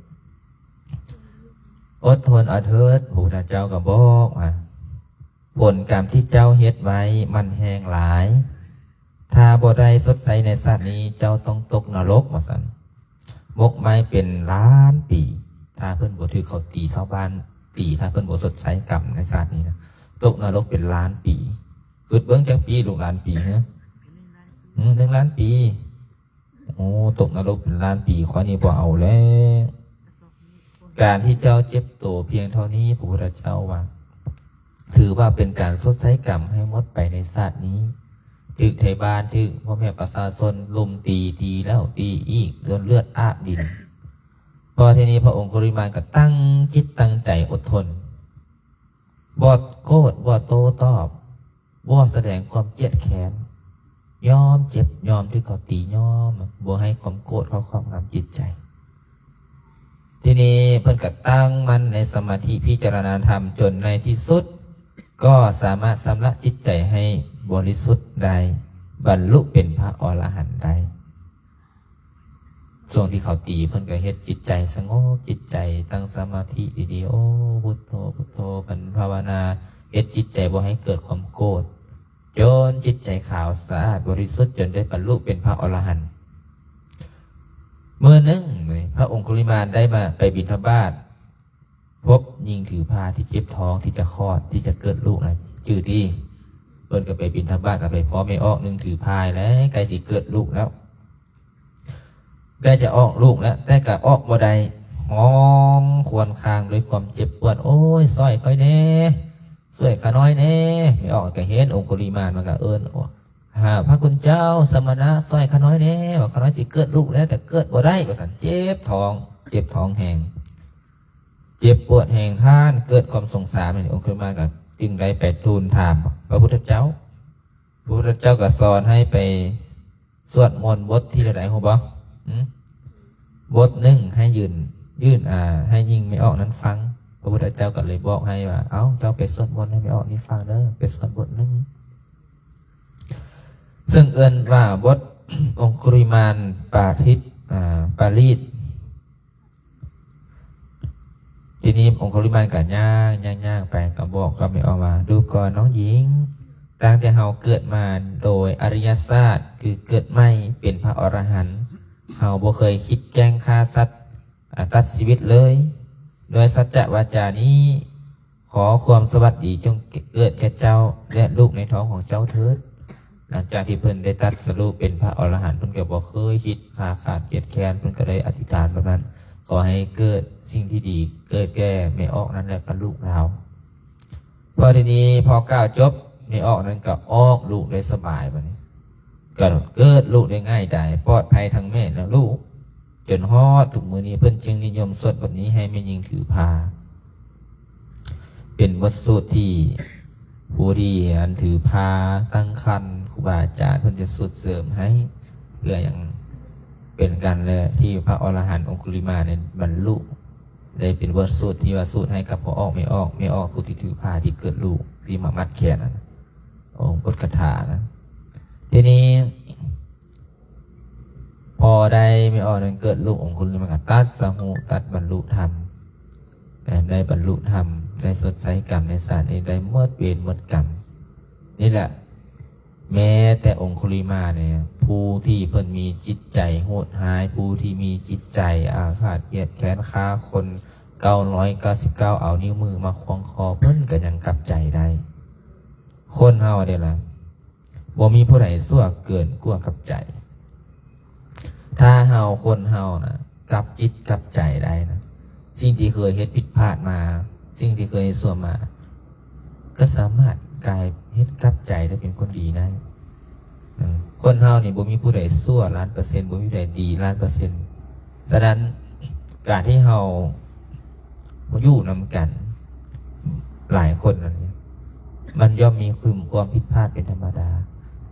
ອົດທົນເອົາເທີດ, ພະພຸດທະເຈົ້າກໍບອກວ່າ, ຜົນກຳທີ່ເຈົ້າເຮັດໄວ້ມັນແຮງຫຼາຍ. ຖ້າບໍ່ໄດ້ຊົດໃຊ້ໃນຊາດນີ້, ເຈົ້າຕ້ອງຕົກນະລົກ, ວ່າຊັ້ນ. ໝົກໄໝ້ເປັນລ້ານປີ, ຖ້າເພິ່ນບໍ່ຖືກເຂົາຕີ, ຊາວບ້ານຕີ, ຖ້າເພິ່ນບໍ່ຊົດໃຊ້ກຳໃນຊາດນີ້ນະ, ຕົກນະລົກເປັນລ້ານປີ. ຄິດເບິ່ງ, ຈັກປີລູກ, ລ້ານປີ, ຮະ? ອືມ, ໜຶ່ງລ້ານປີ. ໂອ້, ຕົກນະລົກເປັນລ້ານປີ, ຂ້ອຍນີ້ບໍ່ເອົາແລ້ວ. ການທີ່ເຈົ້າເຈັບໂຕພຽງເທົ່ານີ້, ພະພຸດທະເຈົ້າວ່າ, ຖືວ່າເປັນການຊົດໃຊ້ກຳໃຫ້ໝົດໄປໃນຊາດນີ້. ຖືກໄທບ້ານ, ຖືກພໍ່ແມ່ປະຊາຊົນລຸມຕີ, ຕີແລ້ວຕີອີກ, ຈົນເລືອດອາບດິນ. ພໍທີນີ້ພະອົງຄຸລິມານກໍຕັ້ງຈິດຕັ້ງໃຈອົດທົນ, ບໍ່ໂກດ, ບໍ່ໂຕ້ຕອບ, ບໍ່ສະແດງຄວາມຄຽດແຄ້ນ, ຍອມເຈັບ, ຍອມຖືກເຂົາຕີ, ຍອມ, ບໍ່ໃຫ້ຄວາມໂກດເຂົ້າຄອບງຳຈິດໃຈ. ທີນີ້ເພິ່ນກໍຕັ້ງໝັ້ນໃນສະມາທິ, ພິຈາລະນາທຳ, ຈົນໃນທີ່ສຸດກໍສາມາດຊຳລະຈິດໃຈໃຫ້ບໍລິສຸດໄດ້, ບັນລຸເປັນພະອໍລະຫັນໄດ້. ຊ່ວງທີ່ເຂົາຕີ, ເພິ່ນກໍເຮັດຈິດໃຈສະຫງົບ, ຈິດໃຈຕັ້ງສະມາທິດີໆ, ໂອ້ ພຸດໂທ ພຸດໂທ, ພັນພາວະນາ, ເຮັດຈິດໃຈບໍ່ໃຫ້ເກີດຄວາມໂກດ, ຈົນຈິດໃຈຂາວສະອາດບໍລິສຸດ, ຈົນໄດ້ບັນລຸເປັນພະອໍລະຫັນ. ມື້ໜຶ່ງ, ພະອົງຄຸລິມານໄດ້ມາ, ໄປບິນທະບາດ, ພົບຍິງຖືພາທີ່ເຈັບທ້ອງ, ທີ່ຈະຄອດ, ທີ່ຈະເກີດລູກນະ, ຈື່ຕິ? ເພິ່ນກໍໄປບິນທະບາດ, ກໍໄປພໍ້ແມ່ອອກໜຶ່ງຖືພາແລ້ວ, ໃກ້ຊິເກີດລູກແລ້ວ. ໃກ້ຈະອອກລູກແລ້ວ, ແຕ່ກໍອອກບໍ່ໄດ້, ຮ້ອງຄວນຄາງດ້ວຍຄວາມເຈັບປວດ, ໂອ້ຍ, ຊ່ອຍຂ້ອຍແດ່, ຊ່ວຍຂ້ານ້ອຍແດ່. ແມ່ອອກກໍເຫັນອົງຄຸລິມານ, ມັນກໍເອີ້ນ, ຫາພະຄຸນເຈົ້າ, ສະມະນະ, ຊ່ອຍຂ້ານ້ອຍແດ່, ວ່າຂ້ານ້ອຍຊິເກີດລູກແລ້ວ, ແຕ່ເກີດບໍ່ໄດ້, ວ່າຊັ້ນ, ເຈັບທ້ອງ, ເຈັບທ້ອງແຮງ, ເຈັບປວດແຮງ, ທ່ານເກີດຄວາມສົງສານ. ອົງຄຸລິມານກໍຈຶ່ງໄດ້ໄປທູນຖາມພະພຸດທະເຈົ້າ. ພະພຸດທະເຈົ້າກໍສອນໃຫ້ໄປ ສວດມົນບົດທີເທົ່າໃດຮູ້ບໍ່? ຫື? ບົດໜຶ່ງໃຫ້ຢືນ, ຍື່ນ, ອ່າ, ໃຫ້ຍິງແມ່ອອກນັ້ນຟັງ. ພະພຸດທະເຈົ້າກໍເລີຍບອກໃຫ້ວ່າ, ເອົ້າ, ເຈົ້າໄປສວດມົນໃຫ້ແມ່ອອກນີ້ຟັງເດີ, ໄປສວດບົດໜຶ່ງ. ເຊິ່ງເອີ້ນວ່າບົດອົງຄຸລິມານປາທິດ, ອ່າ, ປາລີດ. ທີ ທີນີ້ອົງຄຸລິມານກໍຍ່າງ ຍ່າງ ຍ່າງໄປ ກໍບອກກັບແມ່ອອກວ່າ ດູກ່ອນນ້ອງຍິງ, ຕັ້ງແຕ່ເຮົາເກີດມາໂດຍອະລິຍະຊາດ ຄືເກີດໃໝ່ເປັນພະອໍລະຫັນ, ເຮົາບໍ່ເຄີຍຄິດແກ້ງຂ້າສັດ ອາ ຕັດຊີວິດເລີຍ. ດ້ວຍສັດຈະວາຈານີ້ ຂໍຄວາມສະຫວັດດີຈົ່ງເກີດແກ່ເຈົ້າ ແລະ ລູກໃນທ້ອງຂອງເຈົ້າເທີດ. ຫຼັງຈາກທີ່ເພິ່ນໄດ້ຕັດສະຮູ້ເປັນພະອໍລະຫັນ ເພິ່ນກໍບໍ່ເຄີຍຄິດຂ້າຂາດຄຽດແຄ້ນ, ເພິ່ນກໍໄດ້ອະທິຖານແບບນັ້ນ, ຂໍໃຫ້ເກີດສິ່ງທີ່ດີ ເກີດແກ່ແມ່ອອກນັ້ນ ແລະ ກັບລູກລາວ. ພໍທີນີ້ພໍກ່າວຈົບ ແມ່ອອກນັ້ນກໍອອກລູກໄດ້ສະບາຍ, ບາດນີ້ກໍເກີດລູກໄດ້ງ່າຍດາຍ ປອດໄພທັງແມ່ແລະລູກ. ຈົນຮອດທຸກມື້ນີ້ ເພິ່ນຈຶ່ງນິຍົມສວດບົດນີ້ໃຫ້ແມ່ຍິງຖືພາ. ເປັນບົດສູດທີ່ຜູ້ທີ່ອັນຖືພາຕັ້ງຄັນ ຄູບາອາຈານເພິ່ນຈະສູດເສີມໃຫ້ ເພື່ອຫຍັງ ເປັນການແລະທີ່ພະອໍລະຫັນອົງຄຸລິມານໄດ້ບັນລຸ ໄດ້ເປັນບົດສູດທີ່ວ່າສູດໃຫ້ກັບພໍ່ອອກແມ່ອອກ, ແມ່ອອກຜູ້ທີ່ຖືພາທີ່ເກີດລູກທີ່ມາມັດແຂນນັ້ນ ໂອ ບົດຄາຖານະ. ທີນີ້ ພໍໄດ້ແມ່ອອກນັ້ນເກີດລູກອົງຄຸລິມານກໍຕັດສະຫຸ ຕັດບັນລຸທຳ ແມ່ນໄດ້ບັນລຸທຳ ໄດ້ຊົດໃຊ້ກຳໃນຊາດນີ້ ໄດ້ໝົດເວນໝົດກຳ. ນີ້ແຫຼະ ແມ້ແຕ່ອົງຄຸລິມານນີ້ ຜູ້ທີ່ເພິ່ນມີຈິດໃຈໂຫດຮ້າຍ ຜູ້ທີ່ມີຈິດໃຈອາຄາດຄຽດແຄ້ນ ຂ້າຄົນເກົ້າຮ້ອຍເກົ້າສິບເກົ້າ ເອົານິ້ວມືມາຂວ້າງຄໍເພິ່ນກໍຍັງກັບໃຈໄດ້. ຄົນເຮົາເດ້ລະ ບໍ່ມີຜູ້ໃດຊົ່ວເກີນກວ່າກັບໃຈ. ຖ້າເຮົາ ຄົນເຮົານະ ກັບຈິດກັບໃຈໄດ້ນະ ສິ່ງທີ່ເຄີຍເຮັດຜິດພາດມາ ສິ່ງທີ່ເຄີຍເຮັດຊົ່ວມາ ກໍສາມາດກາຍເຮັດກັບໃຈໄດ້ເປັນຄົນດີໄດ້. ເອີ ຄົນເຮົານີ້ບໍ່ມີຜູ້ໃດຊົ່ວລ້ານເປີເຊັນ ບໍ່ມີຜູ້ໃດດີລ້ານເປີເຊັນ. ສະນັ້ນ ການທີ່ເຮົາຢູ່ນຳກັນຫຼາຍຄົນນັ້ນ ມັນຍ່ອມມີຄວາມຜິດພາດເປັນທຳມະດາ,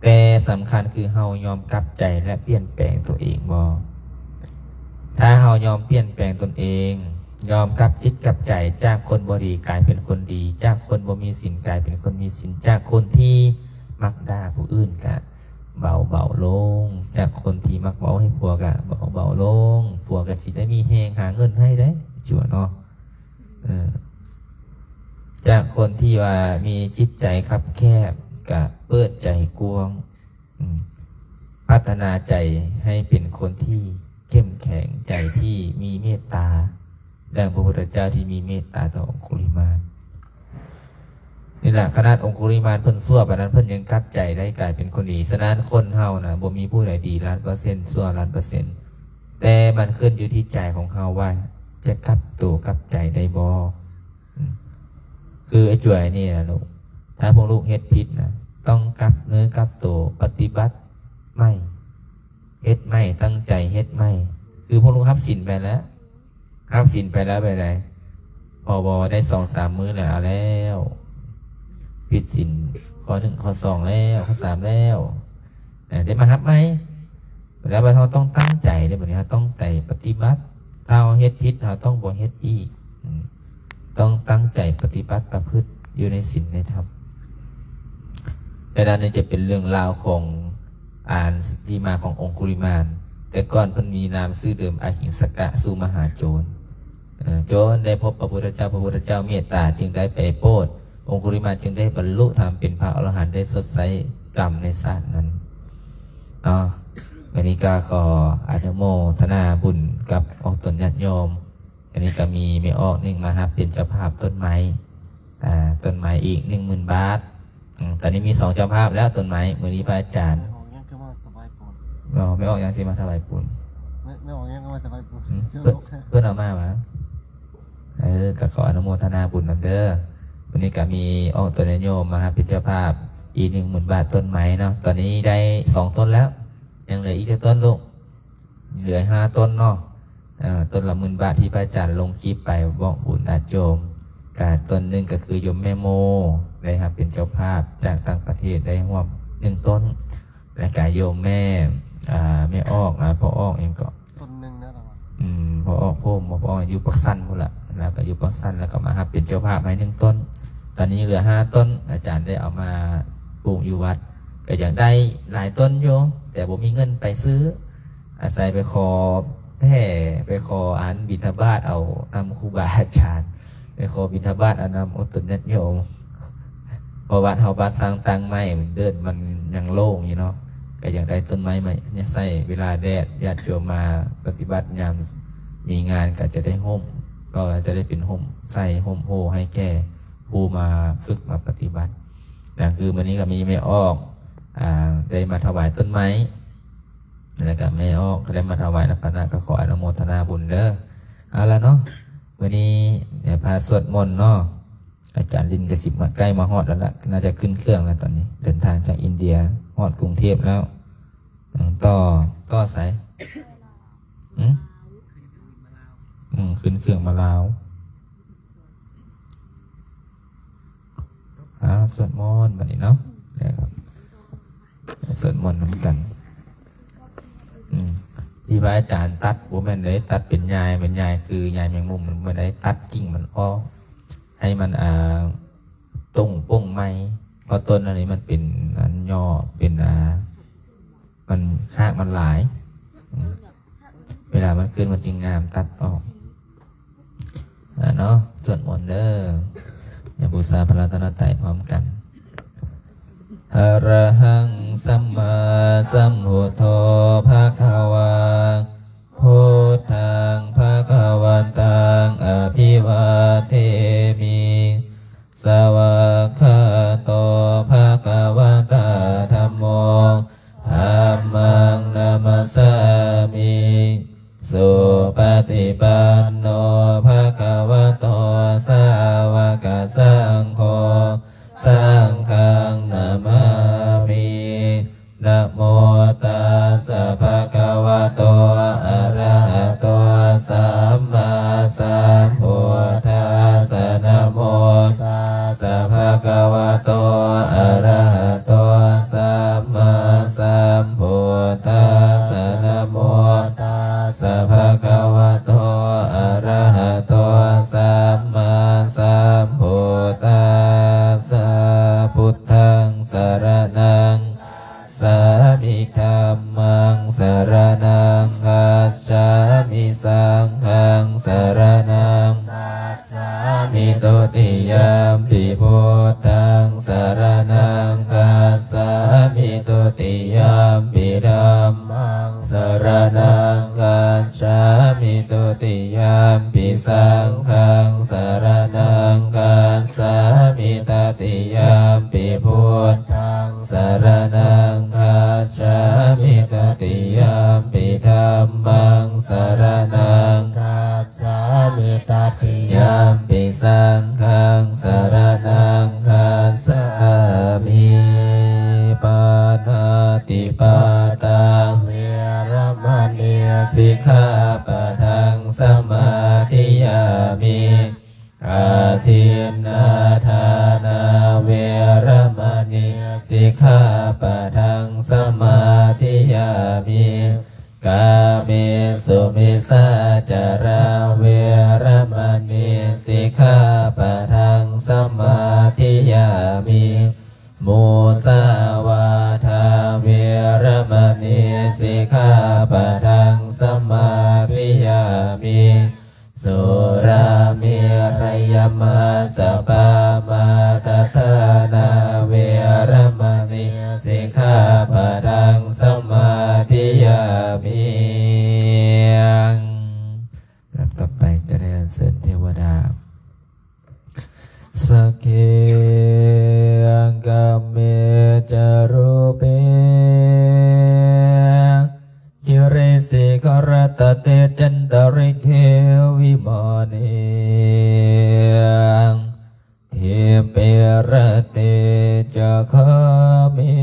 ແຕ່ສຳຄັນຄືເຮົາຍອມກັບໃຈ ແລະ ປ່ຽນແປງຕົວເອງບໍ່? ຖ້າເຮົາຍອມປ່ຽນແປງຕົນເອງ, ຍອມກັບຈິດກັບໃຈ ຈາກຄົນບໍ່ດີກາຍເປັນຄົນດີ, ຈາກຄົນບໍ່ມີສິນກາຍເປັນຄົນມີສິນ, ຈາກຄົນທີ່ມັກດ່າຜູ້ອື່ນກະ ເບົາໆລົງ, ຈາກຄົນທີ່ມັກເວົ້າໃຫ້ຜົວກະເບົາໆລົງ, ຜົວກະຊິໄດ້ມີແຮງຫາເງິນໃຫ້ໄດ້ ຈົວເນາະ. ເອີ ຈາກຄົນທີ່ວ່າມີຈິດໃຈຄັບແຄບ ກະເປີດໃຈກວ້າງ, ອາ ພັດທະນາໃຈໃຫ້ເປັນຄົນທີ່ເຂັ້ມແຂງ, ໃຈທີ່ມີເມດຕາ ດັ່ງພະພຸດທະເຈົ້າທີ່ມີເມດຕາຕໍ່ອົງຄຸລິມານ. ນີ້ລະ ຂະໜາດອົງຄຸລິມານເພິ່ນຊົ່ວປານນັ້ນ ເພິ່ນຍັງກັບໃຈໄດ້ກາຍເປັນຄົນດີ. ສະນັ້ນ ຄົນເຮົານະ ບໍ່ມີຜູ້ໃດດີລ້ານເປີເຊັນ, ຊົ່ວລ້ານເປີເຊັນ, ແຕ່ມັນຂຶ້ນຢູ່ທີ່ໃຈຂອງເຮົາວ່າຈະກັບໂຕກັບໃຈໄດ້ບໍ່. ອືມ ຄືໄອ້ຈວຍນີ້ນະລູກ, ຖ້າພວກລູກເຮັດຜິດນະ ຕ້ອງກັບເນື້ອກັບໂຕ, ປະຕິບັດໃໝ່, ເຮັດໃໝ່, ຕັ້ງໃຈເຮັດໃໝ່. ຄືພວກລູກຮັບສິນໄປແລ້ວ, ຮັບສິນໄປແລ້ວ ໄປໃດ ພໍບໍ່ໄດ້ສອງສາມມື້ແລ້ວ ເອົາແລ້ວ, ຜິດສິນຂໍ້ໜຶ່ງ ຂໍ້ສອງແລ້ວ, ຂໍ້ສາມແລ້ວ, ເອີ ໄດ້ມາຮັບໃໝ່. ແລ້ວບັດເຮົາຕ້ອງຕັ້ງໃຈເດ້, ບັດນີ້ເຮົາຕ້ອງໃຈປະຕິບັດ. ຖ້າເຮົາເຮັດຜິດ ເຮົາຕ້ອງບໍ່ເຮັດອີກ, ອືມ ຕ້ອງຕັ້ງໃຈປະຕິບັດປະພຶດຢູ່ໃນສິນໃນທຳ. ແລະ ນັ້ນຈະເປັນເລື່ອງລາວຂອງ ອ່ານທີ່ມາຂອງອົງຄຸລິມານ. ແຕ່ກ່ອນເພິ່ນມີນາມຊື່ເດີມ ອະຫິງສະກະສູ່ມະຫາໂຈນ. ເອີ ໂຈນໄດ້ພົບພະພຸດທະເຈົ້າ, ພະພຸດທະເຈົ້າເມດຕາຈຶ່ງໄດ້ໄປໂປດ, ອົງຄຸລິມານຈຶ່ງໄດ້ບັນລຸທຳເປັນພະອໍລະຫັນ, ໄດ້ຊົດໃຊ້ກຳໃນຊາດນັ້ນເນາະ. ວັນນີ້ກໍຂໍອະນຸໂມທະນາບຸນກັບອອກຕົນຍາດໂຍມ. ອັນນີ້ກໍມີແມ່ອອກໜຶ່ງມາຮັບເປັນເຈົ້າພາບຕົ້ນໄມ້, ອ່າ ຕົ້ນໄມ້ອີກໜຶ່ງໝື່ນບາດ. ອືມ ຕອນນີ້ມີສອງເຈົ້າພາບແລ້ວ ຕົ້ນໄມ້. ມື້ນີ້ພະອາຈານ ແມ່ອອກຍັງຄືມາຖວາຍປູນ? ບໍ່, ແມ່ອອກຍັງຊິມາຖວາຍປູນ? ແມ່, ແມ່ອອກຍັງຄືມາຖວາຍປູນ? ອືມ ເພິ່ນ, ເພິ່ນເອົາມາຫວາ? ເອີ ກໍຂໍອະນຸໂມທະນາບຸນນຳເດີ. ມື້ນີ້ກໍມີອອກຕົນຍາດໂຍມມາຮັບເປັນເຈົ້າພາບອີກໜຶ່ງໝື່ນບາດ ຕົ້ນໄມ້ເນາະ. ຕອນນີ້ໄດ້ສອງຕົ້ນແລ້ວ, ຍັງເຫຼືອອີກຈັກຕົ້ນລູກ? ເຫຼືອຫ້າຕົ້ນເນາະ, ເອີ ຕົ້ນລະໝື່ນບາດ ທີ່ພະອາຈານລົງຄລິບໄປບອກບຸນອາດໂຍມ. ກະຕົ້ນໜຶ່ງກໍຄືໂຍມແມ່ໂມ ໄດ້ຮັບເປັນເຈົ້າພາບຈາກຕ່າງປະເທດ ໄດ້ຮ່ວມໜຶ່ງຕົ້ນ, ແລະກະໂຍມແມ່ ອາ ແມ່ອອກ ອາ ພໍ່ອອກຫຍັງເກາະ ຕົ້ນໜຶ່ງນະລະວ່າ ອືມ ພໍ່ອອກ ພໍ່ອອກຢູ່ປາກຊັນພຸ້ນລະ, ລະກະຢູ່ປາກຊັນ ລະກະມາຮັບເປັນເຈົ້າພາບໃຫ້ໜຶ່ງຕົ້ນ. ຕອນນີ້ເຫຼືອຫ້າຕົ້ນ, ອາຈານໄດ້ເອົາມາປູກຢູ່ວັດ. ກະຢາກໄດ້ຫຼາຍຕົ້ນຢູ່ ແຕ່ບໍ່ມີເງິນໄປຊື້, ອາໄສໄປຂໍແຜ່ ໄປຂໍອັນບິນທະບາດເອົານຳຄູບາອາຈານ. ໄປຂໍບິນທະບາດເອົານຳ ໂອ ຕົ້ນຍາດໂຍມ ເພາະວັດເຮົາ ວັດສ້າງຕັ້ງໃໝ່ ເດີ່ນມັນຍັງໂລ່ງຢູ່ເນາະ ກໍຢາກໄດ້ຕົ້ນໄມ້ມາໃຊ້ເວລາແດດ ຍາດໂຍມມາປະຕິບັດຍາມມີງານ ກໍຈະໄດ້ຮົ່ມ ກໍຈະໄດ້ເປັນຮົ່ມໃສ່ຮົ່ມໂພໃຫ້ແກ່ຜູ້ມາຝຶກມາປະຕິບັດ. ນະ ຄືມື້ນີ້ກໍມີແມ່ອອກ ອ່າ ໄດ້ມາຖວາຍຕົ້ນໄມ້ ແລ້ວກໍແມ່ອອກກໍໄດ້ມາຖວາຍນຳຄະນະ ກໍຂໍອະນຸໂມທະນາບຸນເດີ. ເອົາລະເນາະ ມື້ນີ້ດຽວພາສວດມົນເນາະ ອາຈານລິນກໍຊິມາ ໃກ້ມາຮອດແລ້ວລະ ໜ້າຈະຂຶ້ນເຄື່ອງແລ້ວຕອນນີ້ ເດີນທາງຈາກອິນເດຍຮອດກຸງເທບແລ້ວ. ອືມ ຕໍ່ ຕໍ່ໃສ? ຫືມ? ອືມ ຂຶ້ນເຄື່ອງມາລາວ. ອ່າ ສວດມົນບັດນີ້ເນາະ ສວດມົນນຳກັນ. ອືມ ທີ່ພະອາຈານຕັດ ບໍ່ແມ່ນເດ້ ຕັດເປັນຍາຍ ເປັນຍາຍຄືຍາຍແມງມຸມ ມັນບໍ່ໄດ້ຕັດກິ່ງມັນອອກ ໃຫ້ມັນ ອ່າ ຕົງປົງໃໝ່ ເພາະຕົ້ນອັນນີ້ມັນເປັນອັນຫຍໍ້ ເປັນ ອ່າ ມັນ ຮາກມັນຫຼາຍ ອືມ ເວລາມັນຂຶ້ນມັນຈຶ່ງງາມ ຕັດອອກ ອ່າ ເນາະ ສວດມົນເດີ ຍາມບູຊາພະລັດຕະນະໄຕພ້ອມກັນ. Arahaṃ sammāsambuddho bhagavā, buddhaṃ bhagavantaṃ abhivādemi. Svākkhāto bhagavatā dhammo, dhammaṃ namassāmi. Supaṭipanno bhagavato sāvakasaṅgho, saṅghaṃ namāmi. Namo tassa bhagavato arahato sammāsambuddhassa. Namo tassa bhagavato arahato sammāsambuddhassa. Namo tassa bhagavato arahato sammāsambuddhassa. Buddhaṃ saraṇaṃ gacchāmi. Dhammaṃ saraṇaṃ gacchāmi. Saṅghaṃ saraṇaṃ gacchāmi. Dutiyampi buddhaṃ saraṇaṃ gacchāmi. Dutiyampi dhammaṃ saraṇaṃ gacchāmi. Dutiyampi saṅghaṃ saraṇaṃ gacchāmi. Tatiyampi buddhaṃ saraṇaṃ gacchāmi. Tatiyampi dhammaṃ saraṇaṃ gacchāmi. Tatiyampi saṅghaṃ saraṇaṃ gacchāmi. Pāṇātipātā veramaṇī sikkhāpadaṃ samādiyāmi. Adinnādānā veramaṇī sikkhāpadaṃ samādiyāmi. Kāmesu micchācārā veramaṇī sikkhāpadaṃ samādiyāmi. Musāvādā veramaṇī sikkhāpadaṃ samādiyāmi. Surāmerayamajjapamādaṭṭhānā veramaṇī sikkhāpadaṃ samādiyāmi. ລຳດັບຕໍ່ໄປຈະໄດ້ອັນເຊີນເທວະດາ. Sagge kāme ca rūpe girisikharataṭe cantalikkhe vimāne, dīpe raṭṭhe ca gāme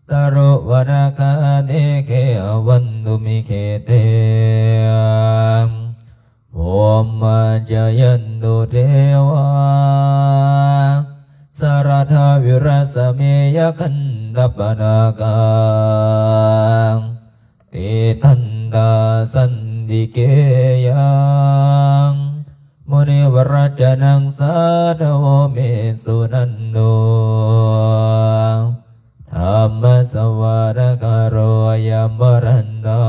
taruvanagahane gehavatthumhi khette, bhummā cāyantu devā jalathalavisame yakkhagandhabbanāgā, tiṭṭhantā santike yaṃ munivaravacanaṃ sādhavo me suṇantu. Dhammassavanakālo ayambhadantā.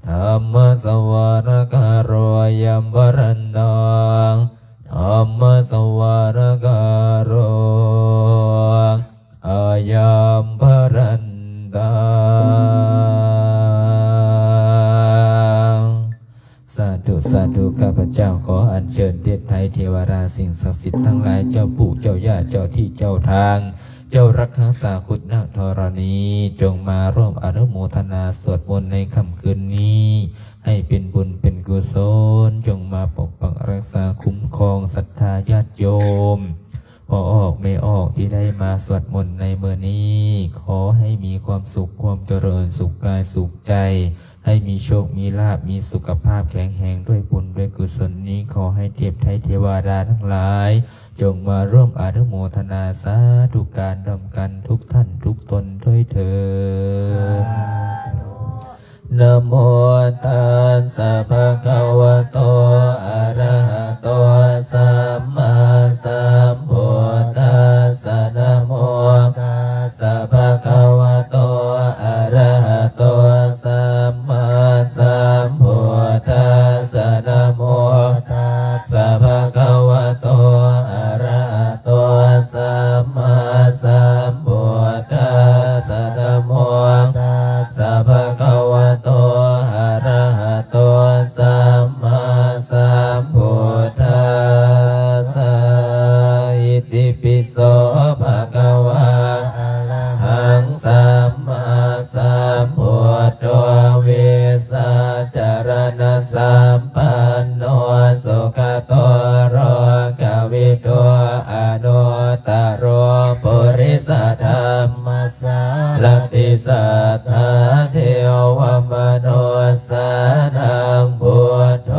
Dhammassavanakālo ayambhadantā. ເທວະດາ ສິ່ງສັກສິດທັງຫຼາຍ ເຈົ້າປູ່ເຈົ້າຍ່າ ເຈົ້າທີ່ເຈົ້າທາງ ເຈົ້າລັກຮັກສາຄຸນນາງທໍລະນີ ຈົ່ງມາຮ່ວມອະນຸໂມທະນາສວດມົນໃນຄ່ຳຄືນນີ້ ໃຫ້ເປັນບຸນເປັນກຸສົນ ຈົ່ງມາປົກປັກຮັກສາຄຸ້ມຄອງສັດທາຍາດໂຍມ ພໍ່ອອກແມ່ອອກທີ່ໄດ້ມາສວດມົນໃນມື້ນີ້ ຂໍໃຫ້ມີຄວາມສຸກຄວາມຈະເລີນ ສຸກກາຍສຸກໃຈ ໃຫ້ມີໂຊກມີລາບ ມີສຸຂະພາບແຂງແຮງດ້ວຍບຸນດ້ວຍກຸສົນນີ້ ຂໍໃຫ້ເທບໄທເທວະດາທັງຫຼາຍ ຈົ່ງມາຮ່ວມອະນຸໂມທະນາສາທຸການນຳກັນທຸກທ່ານທຸກຕົນດ້ວຍເທີ້ນ. ສາທຸ. ນະໂມຕັດສະ ພະຄະວະໂຕ ອະລະຫະໂຕ ສຳມາສຳພຸດທັດສະ ນະໂມຕັດສະ ພະຄະວະໂຕ ອະລະຫະໂຕ ສຳມາສຳພຸດທັດສະ ນະໂມຕັດສະ ພະຄະວະໂຕ ອະລະຫະໂຕ ສຳມາສຳພຸດທັດສະ ນະໂມຕັດສະ ພະຄະວະໂຕ ອະລະຫະໂຕ ສຳມາສຳພຸດທັດສະ ອິຕິປິໂສ ພະຄະວາ ອະລະຫັງ ສຳມາສຳພຸດໂທ ວິຊາຈະລະນະສຳປັນໂນ ສຸກະໂຕ ໂລກະວິທູ ອະນຸດຕະໂລ ປຸລິສະທຳມະ ສາລະຕິ ສັດຖາເທວະມະນຸດສານັງ ພຸດໂທ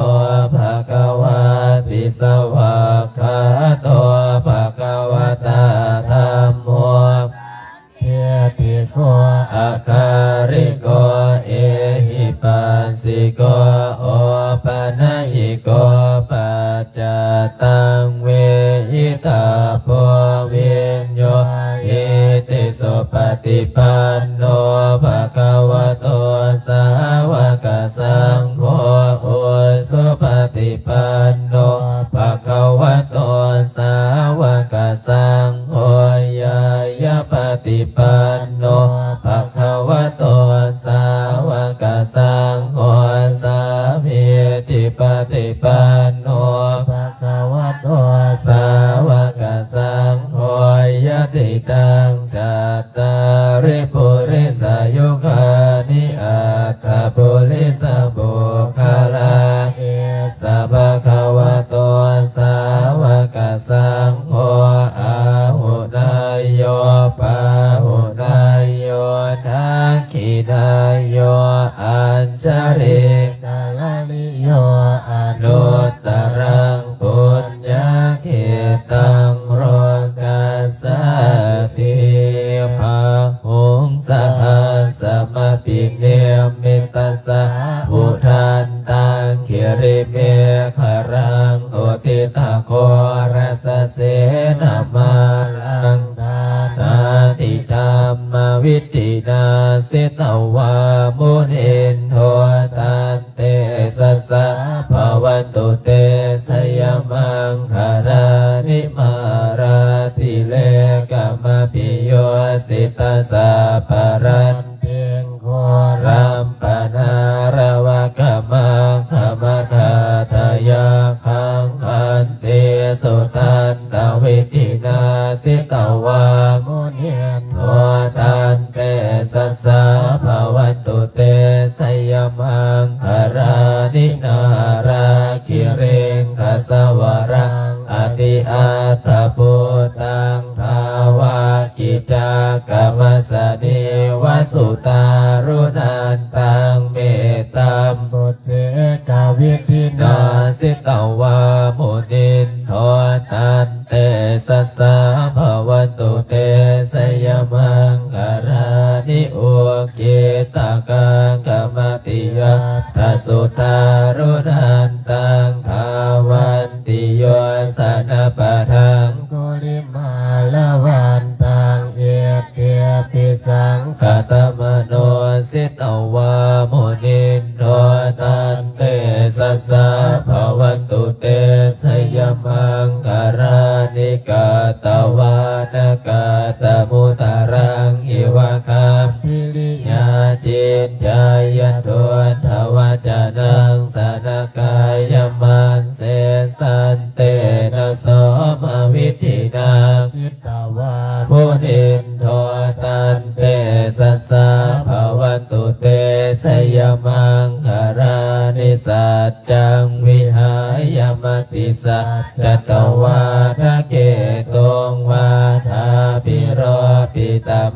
ພະຄະວາຕິ ສະຫວາກຂາໂຕ ພະຄະວະຕາ ທຳໂມ ເພຕິໂກ ອາກາລິໂກ ເອຫິປັດສິໂກ ໂອປະນະຍິໂກ ປັດ ຈະຕັງ ເວຫິຕະໂພ ວິນໂຍຫິຕິ ສຸປະຕິປັນໂນ ພະຄະວະໂຕ ສາວະກະສັງໂຄ ອຸສຸປະຕິປັນໂນ ພະຄະວະໂຕ ສາວະກະສັງໂຄ ຍາຍະປະຕິປັນໂນ ພະຄະວະໂຕ ສາວະກະສັງໂຄ ສາມີຈິປະຕິປັນໂນ ພະຄະວະໂຕ ສາວະກະສັງໂຄ ຍະຕິຕັງ ຈັດຕາລິ ປຸລິສະຍຸຄານິ ອັດຖະປຸລິສະບຸກຄະລາ ເອສະ ພະຄະວະໂຕ ສາວະກະສັງໂຄ ອາຫຸເນຍໂຍ ປາຫຸເນຍໂຍ ທັກຂິເນຍໂຍ ອັນຊະລີ ກະລະລິໂຍ ອະນຸດຕະລັງ ປຸນ ຍະເຂຕັງ ໂລກັດສາຕິ ພະຫົງສະຫັດສະມະພິນິມມິຕະສາຫຸທັນຕັງ ກິລິເມຂະລັງ ໂອທິຕະໂຄລະສະເສນະມາລັງ ທານາທິທຳມະວິທິນາ ສິຕະວາ ມຸນິນໂທ ຕັນ ເຕຊະສາ ພະວັນຕຸ ເຕຊະຍະ ມັງຄະລານິ ມາລາທິເລກະມະພິໂຍ ສິຕະສັບພະລັນຕິງ ໂຄລັມປະນາຣະວະກະມັງຄະມະທາດທະຍັກຂັງ ຂັນຕິສຸທັນຕະວິທິນາ ສິຕະວາ ມຸນິນໂທ ຕັນ ເຕຊະສາ ພະວັນຕຸ ເຕຊະຍະ ມັງຄະລານິ ນາລະຄິລິງຄະສະວະລັງ ອະຕິອັດຖະພຸດຕັງ ທາວະກິຈັກກະມັດສະນີ ວະສຸຕາລຸນັນຕັງ ເມຕຕາມ ເສກະວິທິນາ ສິຕະວາ ມຸນິນໂທ ຕັນ ເຕຊະສາ ພະວັນຕຸ ເຕຊະຍະ ມັງຄະລານິ ອຸກກິດຕະກັງຄະມະຕິຍັດຖະສຸທາລຸນັນຕັງ ທາວັນຕິໂຍ ຊະນະປະທັງ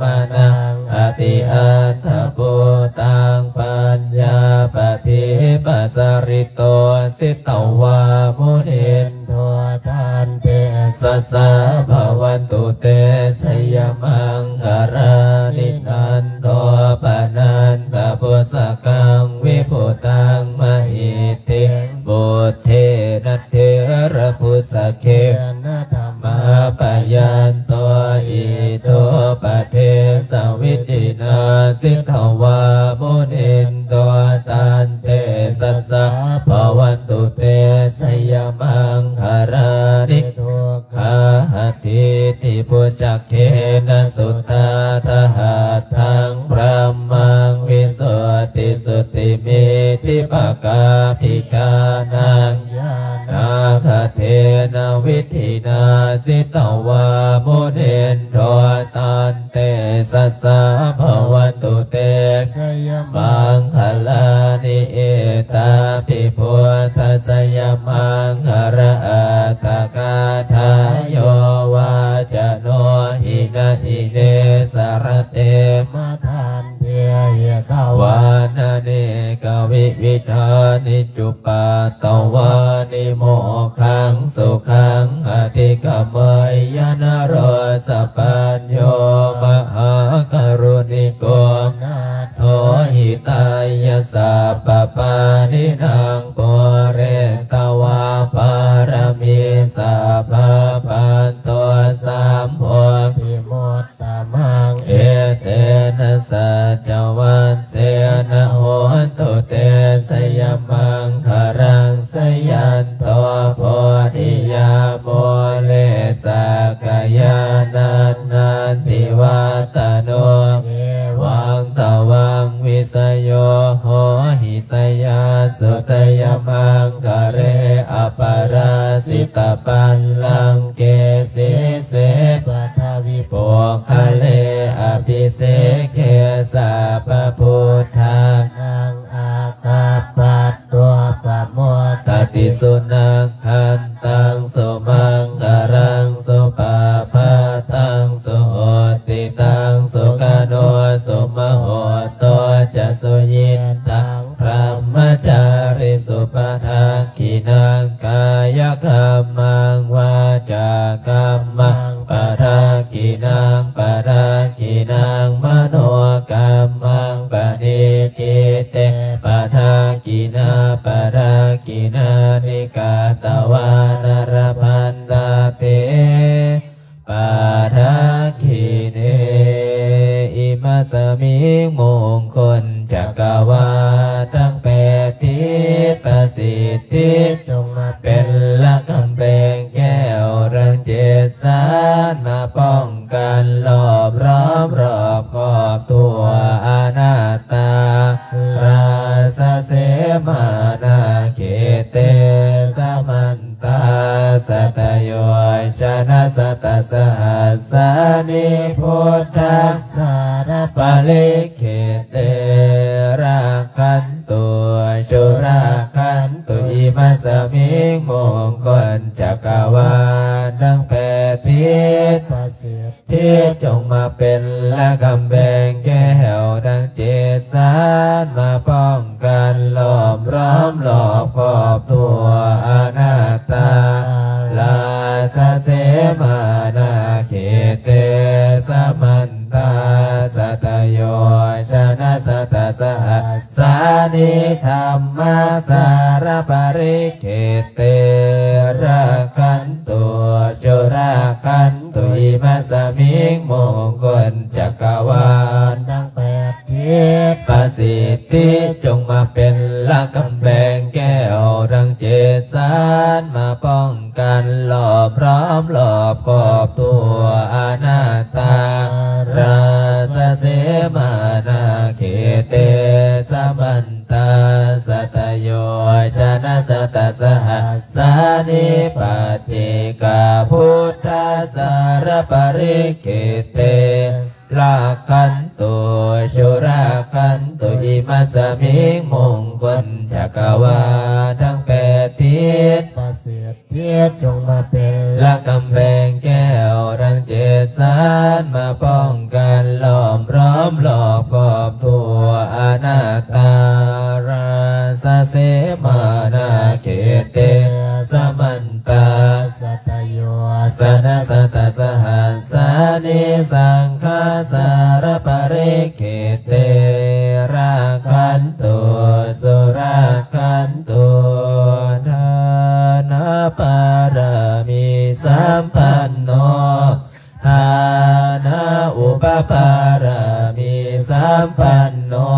ມະນັງ ອະຕິອັດຖະພູຕັງ ປັນຍາປະທີປະສາຣິໂຕ ສິດຕະວາ ມຸນິນໂທ ທັນຕິສັດສາ ພະວັນຕຸເຕ ຊະຍະມັງຄະລານິ ນັນໂທ ປະນັນຕະພຸດສະກັງ ວິພຸດຕັງ ມະຫິດທິງ ປຸດເທນະ ເຖລະບຸດສະເກນະ ທຳມາປະຍັນໂຕ ອິໂຕປະເທສະວິດທິນາ ສິດຕະວາ ມຸນິນໂຕ ຕັນເຕສັດສາ ພະວັນຕຸເຕ ຊະຍະມັງຄະລານິ ທຸກ ຂາຫະທິຕິ ພຸດສະເກນະ ສຸທາທະຫັດຖັງ ບຣຳມັງ ວິສຸດທິສຸດທິມິດທິປະກາພິທານັງ ຍານາກະເທນະ ວິດທິນາ ສິດຕະວາ ມຸນິນໂທ ຕັນເຕສັດສາ ພະວັນຕຸເຕ ຊະຍະມັງຄະລານິ ເອຕາປິ ພຸດທະຊະຍະມັງຄະລະ ອັດຖະກາຖາ ໂຍວາຈະໂນ ຫິນະ ຫິເນ ສະລະເຕ ມະທັນ ເທ ເອກະວານະ ເນກະວິວິທານິ ຈຸປັດຕະວານິ ໂມກຂັງສຸຂັງ ອະທິກະໄມຍະ ນະໂຣສະປັນໂຍ ມະຫາກະລຸນິໂກ ນາ ໂທ ຫິຕາຍະ ສັບປະປານິນັງ ປູເຣຕະວາ ປາລະມີສະບາ ປັນໂຕ ສຳໂພທິມຸດຕະມັງ ເອເຕນະ ສັດຈະວັດເສນະ ໂຫນຕຸເຕ ຊະຍະມັງຄະລັງ ຊະຍັນໂຕ ໂພທິຍາ ມູເລ ສັກກະຍານັນ ນັນທິວັດຕະໂນ ເອວັງຕະວັງ ວິສະໂຍ ໂຫຫິ ຊະຍານຕຸ ຊະຍະມັງຄະເລ ອະປະລາຊິຕະບັນລັງເກ ສີເສ ປະທະວິປຸກຄະເລ ອະພິເສເກ ສັບປະພຸດທານັງ ອາກັບປັດໂຕ ປະໂມທະຕິ ສຸນັກຂັນຕັງ ສຸມັງຄະລັງ ສຸປະພາຕັງ ສຸໂຫດຕິຕັງ ສຸຂະໂນ ສຸມະໂຫດໂຕ ຈະ ສຸຍິດຕັງ ບຣະມະຈາຣິສຸ ປະທັກ ຂິນັງ ກາຍະກັມມັງ ວາຈາກັມມັງ ປະທັກຂິນັງ ປະທັກຂິນັງ ມະໂນກັມມັງ ປະນິດຖິເຕ ປະທັກຂິນາ ປະທັກຂິນານິ ກະຕະວານະ ລະພັນຕະເຕ ປະທັກຂິເນ ອິມະສະມິງ ມຸງຄຸນຈັກກະວານທັງແປດທິດ ປະສິດທິ ຈົ່ງມາເປັນລະກຳແພງແກ້ວທັງເຈັດສານ ມາປ້ອງກັນລອບລ້ອມລອບຂອບທົ່ວອະນັດຕາ ລາຊະເສມານາເຂເຕ ສະມັນ ຕາ ສັດຕະໂຍຊະນະ ສັດຕະສະຫັດສານິ ພຸດທະສາລະປະລິເຂເຕ ລັກຂັນຕຸ ສຸລັກຂັນຕຸ ອິມະສະມິງ ມຸງຄຸນຈັກກະວານທັງແປດທິດ ປະສິດທິ ຈົ່ງມາເປັນລະກຳແພງແກ້ວທັງເຈັດສານ ມາປ້ອງ ກັນລອບລ້ອມລອບຂອບທົ່ວອະນັດຕາ ລາຊະເສມານາເຂເຕ ສະມັນຕາ ສັດຕະໂຍຊະນະ ສັດຕະສະຫັດສານິ ທຳມະສາລະປະລິເຂເຕ ລັກຂັນຕຸ ສຸລັກຂັນຕຸ ອິມະສະມິງ ມຸງຄຸນຈັກກະວານທັງແປດ ທິດ ປະສິດທິ ຈົ່ງມາເປັນລະກຳແພງແກ້ວທັງເຈັດສານ ມາປ້ອງກັນລອບລ້ອມລອບຂອບທົ່ວອະນັດຕາ ລາຊະເສມານາເຂເຕ ສະມັນຕາ ສັດຕະໂຍຊະນະ ສັດຕະສະຫັດສານິ ປັດເຈກາພຸດທະສາລະປະລິເຂເຕ ລັກຂັນຕຸ ສຸລັກຂັນຕຸ ອິມະສະມິງ ມຸງຄຸນຈັກກະວານທັງແປດທິດ ປະສິດທິ ຈົ່ງມາເປັນລະກຳແພງແກ້ວທັງເຈັດສານ ມາປ້ອງກັນ Sāsanassa dasasahassāni saṅghassa parikkhite rakkhantu surakkhantu. Dānapāramī sampanno, dānaupaparamī sampanno,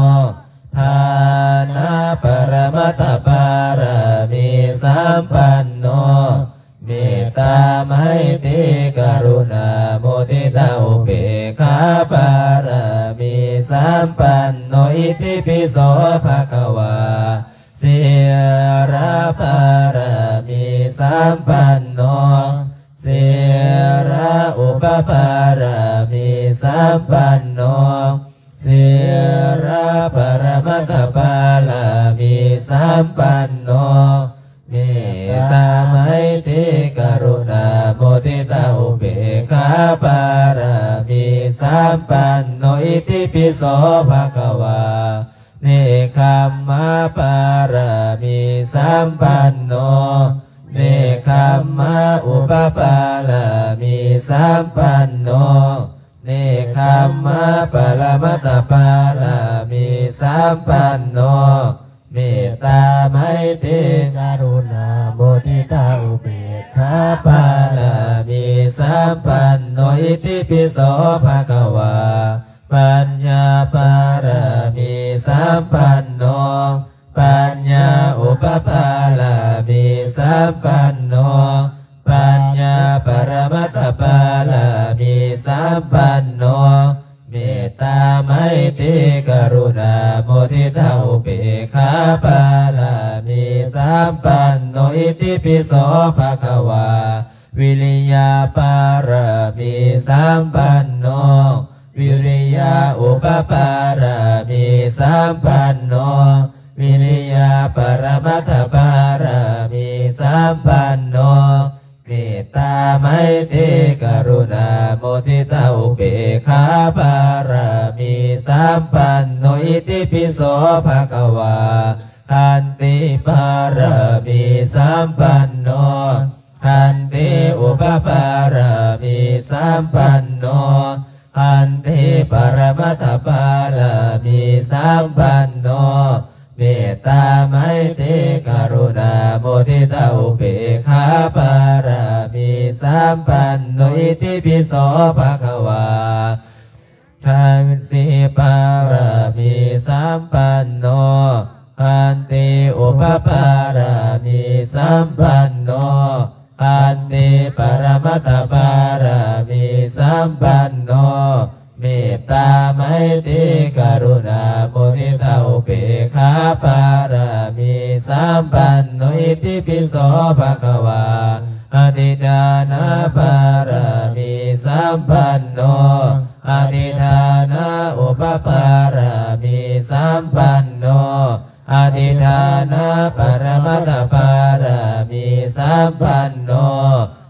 dānaparamatthapāramī sampanno, mettā maitrī karuṇā muditā upekkhā pāramī sampanno, itipi so bhagavā. Sīla pāramī sampanno, sīla upapāramī sampanno, sīla paramatthapāramī sampanno, mettā maitrī karuṇā muditā upekkhā pāramī sampanno, itipi so bhagavā. Nekkhamma pāramī sampanno, nekkhamma upapāramī sampanno, nekkhamma paramatthapāramī sampanno, mettā maitrī karuṇā muditā upekkhā pāramī sampanno, itipi so bhagavā. Paññā pāramī sampanno, paññā upapāramī sampanno, paññā paramatthapāramī sampanno, mettā maitrī karuṇā muditā upekkhā pāramī sampanno, itipi so bhagavā. Viriya pāramī sampanno, viriya upapāramī sampanno, viriya paramatthapāramī sampanno, mettā maitrī karuṇā muditā upekkhā pāramī sampanno, itipi so bhagavā. Khanti pāramī sampanno, khanti upapāramī sampanno, khanti paramatthapāramī sampanno, mettā maitrī karuṇā muditā upekkhā pāramī sampanno, itipi so bhagavā. Khanti pāramī sampanno, khanti upapāramī sampanno, khanti paramatthapāramī sampanno, mettā maitrī karuṇā muditā upekkhā pāramī sampanno, itipi so bhagavā. Adhiṭṭhāna pāramī sampanno, adhiṭṭhāna upapāramī sampanno, adhiṭṭhāna paramatthapāramī sampanno,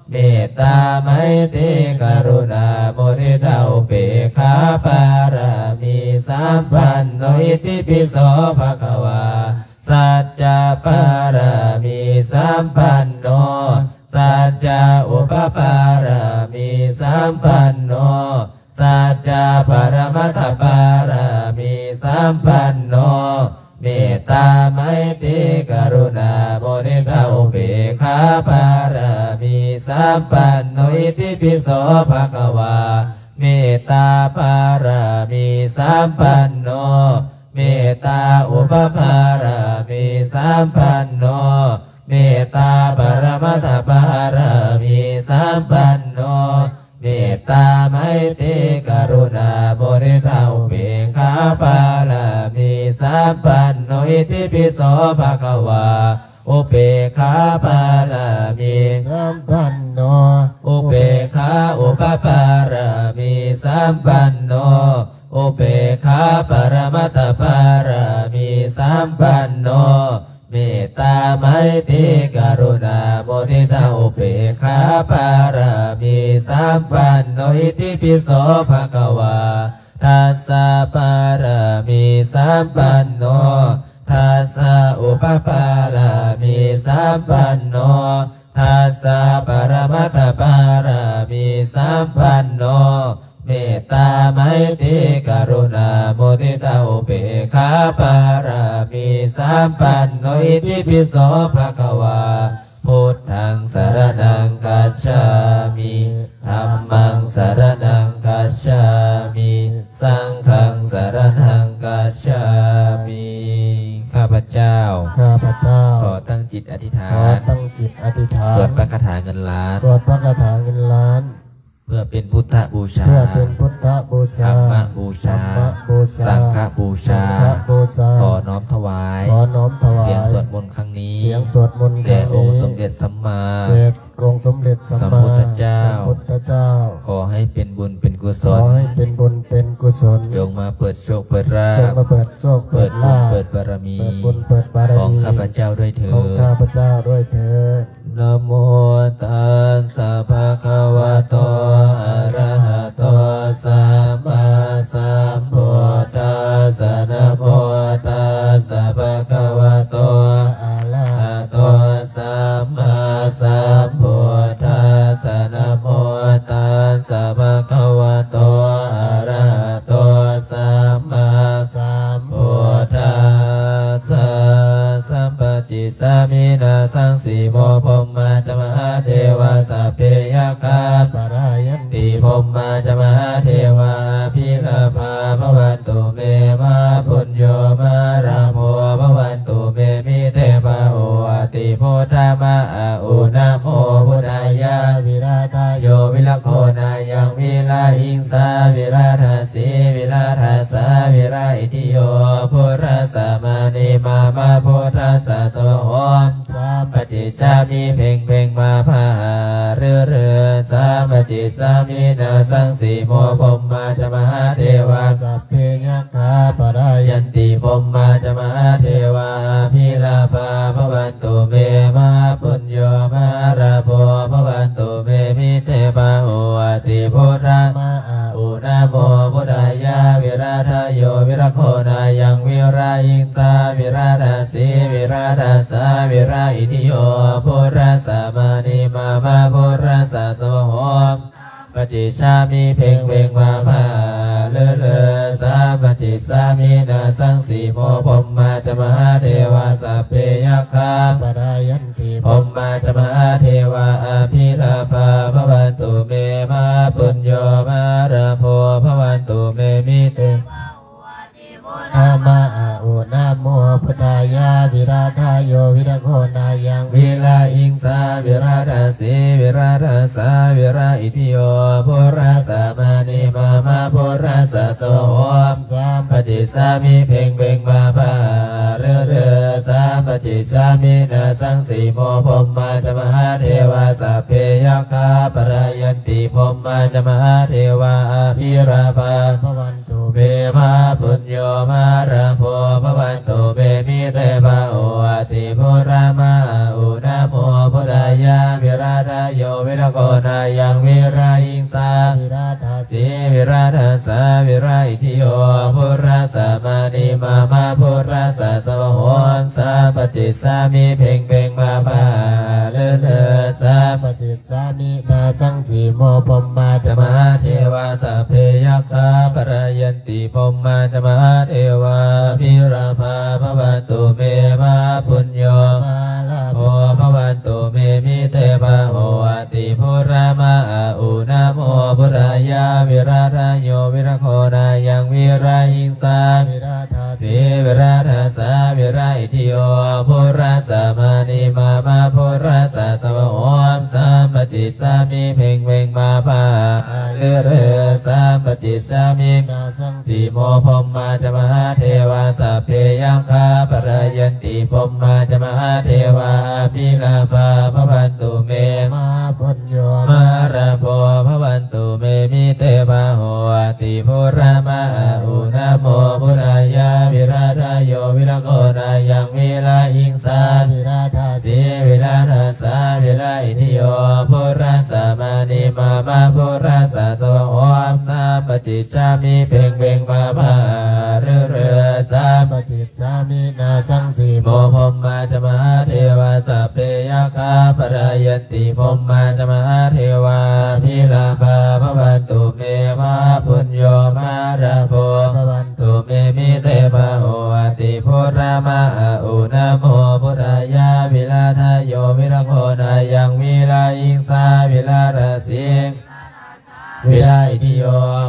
mettā maitrī karuṇā muditā upekkhā pāramī sampanno, itipi so bhagavā. Sacca pāramī sampanno, sacca upapāramī sampanno, sacca paramatthapāramī sampanno, mettā maitrī karuṇā muditā upekkhā pāramī sampanno, itipi so bhagavā. Mettā pāramī sampanno, mettā upapāramī sampanno, mettā paramatthapāramī sampanno, mettā maitrī karuṇā muditā upekkhā pāramī sampanno, itipi so bhagavā. Upekkhā pāramī sampanno, upekkhā upapāramī sampanno, upekkhā paramatthapāramī sampanno, mettā maitrī karuṇā muditā upekkhā pāramī sampanno, itipi so bhagavā. Dasa pāramī sampanno, dasa upapāramī sampanno, dasa paramatthapāra ສຳປັນໂນ ເມດຕາໄມຕີກະລຸນາມຸທິຕາອຸເບກຂາບາລະມີສຳປັນໂນ ອິຕິປິໂສພະຄະວາ ພຸດທັງສະລະນັງກັດສາມິ ທຳມັງສະລະນັງກັດສາມິ ສັງຄັງສະລະນັງກັດສາມິ ຂ້າພະເຈົ້າ ຂ້າພະເຈົ້າ ຂໍຕັ້ງຈິດອະທິຖານ ຂໍຕັ້ງຈິດອະທິຖານ ສວດພະຄາຖາເງິນລ້ານ ສວດພະຄາຖາເງິນລ້ານ ເພື່ອເປັນພຸດທະບູຊາ ເພື່ອເປັນພຸດທະບູຊາ ທຳມະບູຊາ ທຳມະບູຊາ ສັງຄະບູຊາ ສັງຄະບູຊາ ຂໍນ້ອມຖວາຍ ຂໍນ້ອມຖວາຍ ສຽງສວດມົນຄັ້ງນີ້ ສຽງສວດມົນຄັ້ງນີ້ ແດ່ອົງສົມເດັດສຳມາ ແດ່ອົງສົມເດັດສຳມາສຳພຸດທະເຈົ້າ ສຳພຸດທະເຈົ້າ ຂໍໃຫ້ເປັນບຸນເປັນກຸສົນ ຂໍໃຫ້ເປັນບຸນເປັນກຸສົນ ຈົ່ງມາເປີດໂຊກເປີດລາບ ຈົ່ງມາເປີດໂຊກເປີດລາບ ເປີດບຸນເປີດບາລະມີ ເປີດບຸນເປີດບາລະມີ ຂອງຂ້າພະເຈົ້າດ້ວຍເທີ້ນ ຂອງຂ້າພະເຈົ້າດ້ວຍເທີ້ນ ນະໂມຕັດສະ ພະຄະວະໂຕ ອະລະຫະໂຕ ສຳມາສຳພຸດທັດສະ ນະໂມຕັດສະ ພະຄະວະໂຕ ອະລະຫະໂຕ ສຳມາສຳພຸດທັດສະ ນະໂມຕັດສະ ພະຄະວະໂຕ ອະລະຫະໂຕ ສຳມາສຳພຸດທັດສະ ສຳປະຈິດສາມິ ນາສັງສີໂມ ພົມມາຈະມະຫາເທວາ ສັບເພ ຍັກຂາ ປະລາຍັນຕິ ພົມມາຈະມະຫາເທວາ ອະພິລາພາ ພະວັນຕຸ ເມ ມະຫາປຸນໂຍ ມະຫາລາໂພ ພະວັນຕຸ ເມ ມິເຕພາ ໂຫອະຕິ ພຸດທະມະອະອຸ ນະໂມ ພຸດທາຍາ ວິລາທາໂຍ ວິລະໂຄນາຍັງ ວິລະຫິງສາ ວິລາທາສີ ວິລາທາສາ ວິລາອິດທິໂຍ ພຸດທະສະມານິ ມາມະ ພຸດທະສະ ສະວະໂຫມ ສາມປະຈິດສາມິ ເພັງເພັງ ມາພະຫາ ລືລື ສາມປະຈິດສາມິ ນາສັງສີໂມ ພົມມາຈະມະຫາເທວາ ສັບເພ ຍັກຂາ ປະລາຍັນຕິ ພົມມາຈະມະຫາເທວາ ອະພິລາພາ ພະວັນຕຸ ເມ ມະຫາປຸນໂຍ ມະຫາລາໂພ ພະວັນຕຸ ເມ ມິເຕພາ ໂຫອະຕິ ພຸດທະມະອະ ອຸ ນະໂມ ພຸດທາຍາ ວິລາທາໂຍ ວິລະໂຄນາຍັງ ວິລະຫິງສາ ວິລາທາສີ ວິລາທາສາ ວິລາອິດທິໂຍ ພຸດທະສະມານິ ມາມະ ພຸດທະສະ ສະວະໂຫມ ປະຈິດສາມິ ເພັງເພັງ ມາພະຫາ ເລີເລີ ສາມປະຈິດສາມິ ນາສັງສີໂມ ພົມມາຈະມະຫາເທວາ ສັບເພ ຍັກຂາ ປະລາຍັນຕິ ພົມມາຈະມະຫາເທວາ ອະພິລາພາ ພະວັນຕຸ ເມ ມະຫາປຸນໂຍ ມະຫາລາໂພ ພະວັນຕຸ ເມ ມິເຕ ທະມະອະ ໂອ ນະໂມ ພຸດທາຍາ ວິລາທາໂຍ ວິລະໂຄນາຍັງ ວິລະຫິງສາ ວິລາທາສີ ວິລາທາສາ ວິລາອິດທິໂຍ ພຸດທະສະມານິ ມາມະ ພຸດທະສະ ສະວະໂຫມ ສາມປະຈິດສາມິ ເພັງເພັງ ມາພະຫາ ເລີເລີ ສາມປະຈິດສາມິ ນາສັງສີໂມ ພົມມາຈະມະຫາເທວາ ສັບເພ ຍັກຂາ ປະລາຍັນຕິ ພົມມາຈະມະຫາເທວາ ອະພິລາພາ ພະວັນ ຕຸ ເມ ມະຫາປຸນໂຍ ມະຫາລາໂພ ພະວັນຕຸ ເມ ມິເຕພາ ໂຫອະຕິ ພຸດທະມະອະ ອຸ ນະໂມ ພຸດທາຍາ ວິລາທາໂຍ ວິລະໂຄນາຍັງ ວິລະຫິງສາ ວິລາທາສີ ວິລາທາສາ ວິລາອິດທິໂຍ ພຸດທະສະມານິ ມາມະ ພຸດທະສະ ສະວະໂຫມ ສາມປະຈິດສາມິ ເພັງເພັງ ມາພະຫາ ເລີເລີ ສາມປະຈິດ ສາມິ ນາສັງສີໂມ ພົມມາຈະມະຫາເທວາ ສັບເພ ຍັກຂາ ປະລາຍັນຕິ ພົມມາຈະມະຫາເທວາ ອະພິລາພາ ພະວັນຕຸ ເມ ມະຫາປຸນໂຍ ມະຫາລາໂພ ພະວັນຕຸ ເມ ມິເຕພາ ໂຫອະຕິ ພຸດທະມະອະ ອຸນະໂມ ພຸດທາຍາ ວິລາທາໂຍ ວິລະໂຄນາຍັງ ວິລະຫິງສາ ວິລາທາ ສີ ວິລາທາສາ ວິລາອິດທິໂຍ ພຸດທະສະມານິ ມາມະ ພຸດທະສະ ສະວະໂຫມ ສາມປະຈິດສາມິ ເພັງເພັງ ມາພະຫາ ເລີເລີ ສາມປະຈິດສາມິ ນາສັງສີໂມ ພົມມາຈະມະຫາເທວາ ສັບເພ ຍັກຂາ ປະລາຍັນຕິ ພົມມາຈະມະຫາເທວາ ອະພິລາພາ ພະວັນຕຸ ເມ ມະຫາປຸນໂຍ ມະຫາລາໂພ ພະວັນ ຕຸ ເມ ມິເຕພາ ໂຫອະຕິ ພຸດທະມະອະ ອຸນະໂມ ພຸດທາຍາ ວິລາທາໂຍ ວິລະໂຄນາຍັງ ວິລະຫິງສາ ວິລາທາສີ ວິລາທາສາ ວິລາອິດທິໂຍ ພຸດທະສະມານິ ມາມະ ພຸດທະສະ ສະວະໂຫມ ສາມປະຈິດສາມິ ເພັງເພັງ ມາພະຫາ ເລີເລີ ສາມປະຈິດສາມິ ນາສັງສີໂມ ພົມມາຈະມະຫາເທວາ ສັບເພ ຍັກຂາ ປະລາຍັນ ຕິ ພົມມາຈະມະຫາເທວາ ອະພິລາພາ ລະສິງ ວິລະອິຕິໂຍ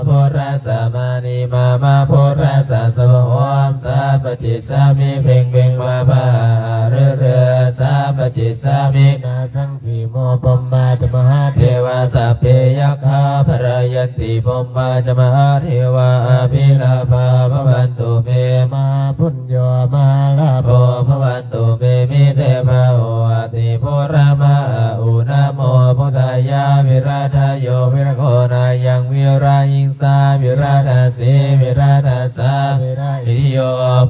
ພຸດທະສະມານິມາມະ ພຸດທະສະສະວະໂຫມ ສາມະຈິດສາມິ ເພັງເພັງພາພາຫາ ເລີເລີ ສາມະຈິດສາມິ ນາສັງ ສີໂມ ພົມມາຈະມະຫາເທວາ ສັບເພຍັກຂາພະລາຍັນຕິ ພົມມາຈະມະຫາເທວາ ອະພິລາພາພະວັນຕຸເມ ມະຫາປຸນໂຍ ມະຫາລາໂພ ພະວັນຕຸເມ ມິເຕພາໂຫ ອະຕິພຸດທະມະອາອຸ ນະໂມພຸດທາຍາ ວິລະທະໂຍ ວິລະໂຄນາຍັງ ວິລະຫິງສາ ວິລະທະສີ ວິລະທະສາ ວິລະອິທິໂຍ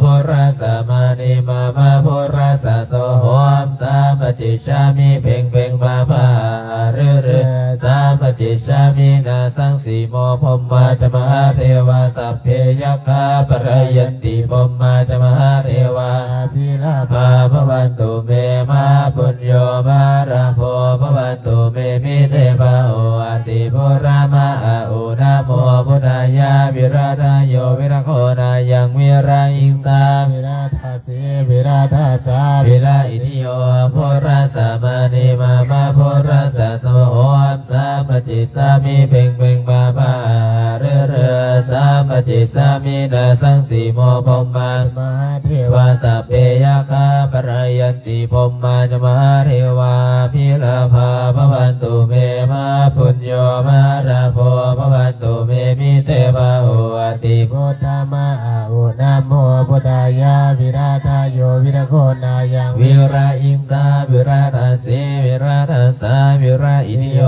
ພຸດທະສະມານິມາມະ ພຸດທະສະສະວະໂຫມ ສາມະຈິດສາມິ ເພັງເພັງພາພາຫາ ເລີເລີ ສາມະຈິດສາມິ ນາສັງ ສີໂມ ພົມມາຈະມະຫາເທວາ ສັບເພຍັກຂາພະລາຍັນຕິ ພົມມາຈະມະຫາເທວາ ອະພິລາພາພະວັນຕຸເມ ມະຫາປຸນໂຍ ມະຫາລາໂພ ພະວັນຕຸເມ ມິເຕພາໂຫ ອະຕິພຸດທະມະອາອຸ ນະໂມພຸດທາຍາ ວິລະທະໂຍ ວິລະໂຄນາຍັງ ວິລະຫິງສາ ວິລະທະ ສີ ວິລະທະສາ ວິລະອິທິໂຍ ພຸດທະສະມານິມາມະ ພຸດທະສະສະວະໂຫມ ສາມະຈິດສາມິ ເພັງເພັງພາພາຫາ ເລີເລີ ສາມະຈິດສາມິ ນາສັງ ສີໂມ ພົມມາຈະມະຫາເທວາ ສັບເພຍັກຂາພະລາຍັນຕິ ພົມມາຈະມະຫາເທວາ ອະພິລາພາພະວັນຕຸເມ ມະຫາປຸນໂຍ ມະຫາລາໂພ ພະວັນຕຸເມ ມິເຕພາໂຫ ອະຕິພຸດທະມະອາອຸ ນະໂມພຸດທາຍາ ວິລະທະໂຍ ວິລະໂຄນາຍັງ ວິລະຫິງສາ ວິລະທະສີ ວິລະທະສາ ວິລະອິທິໂຍ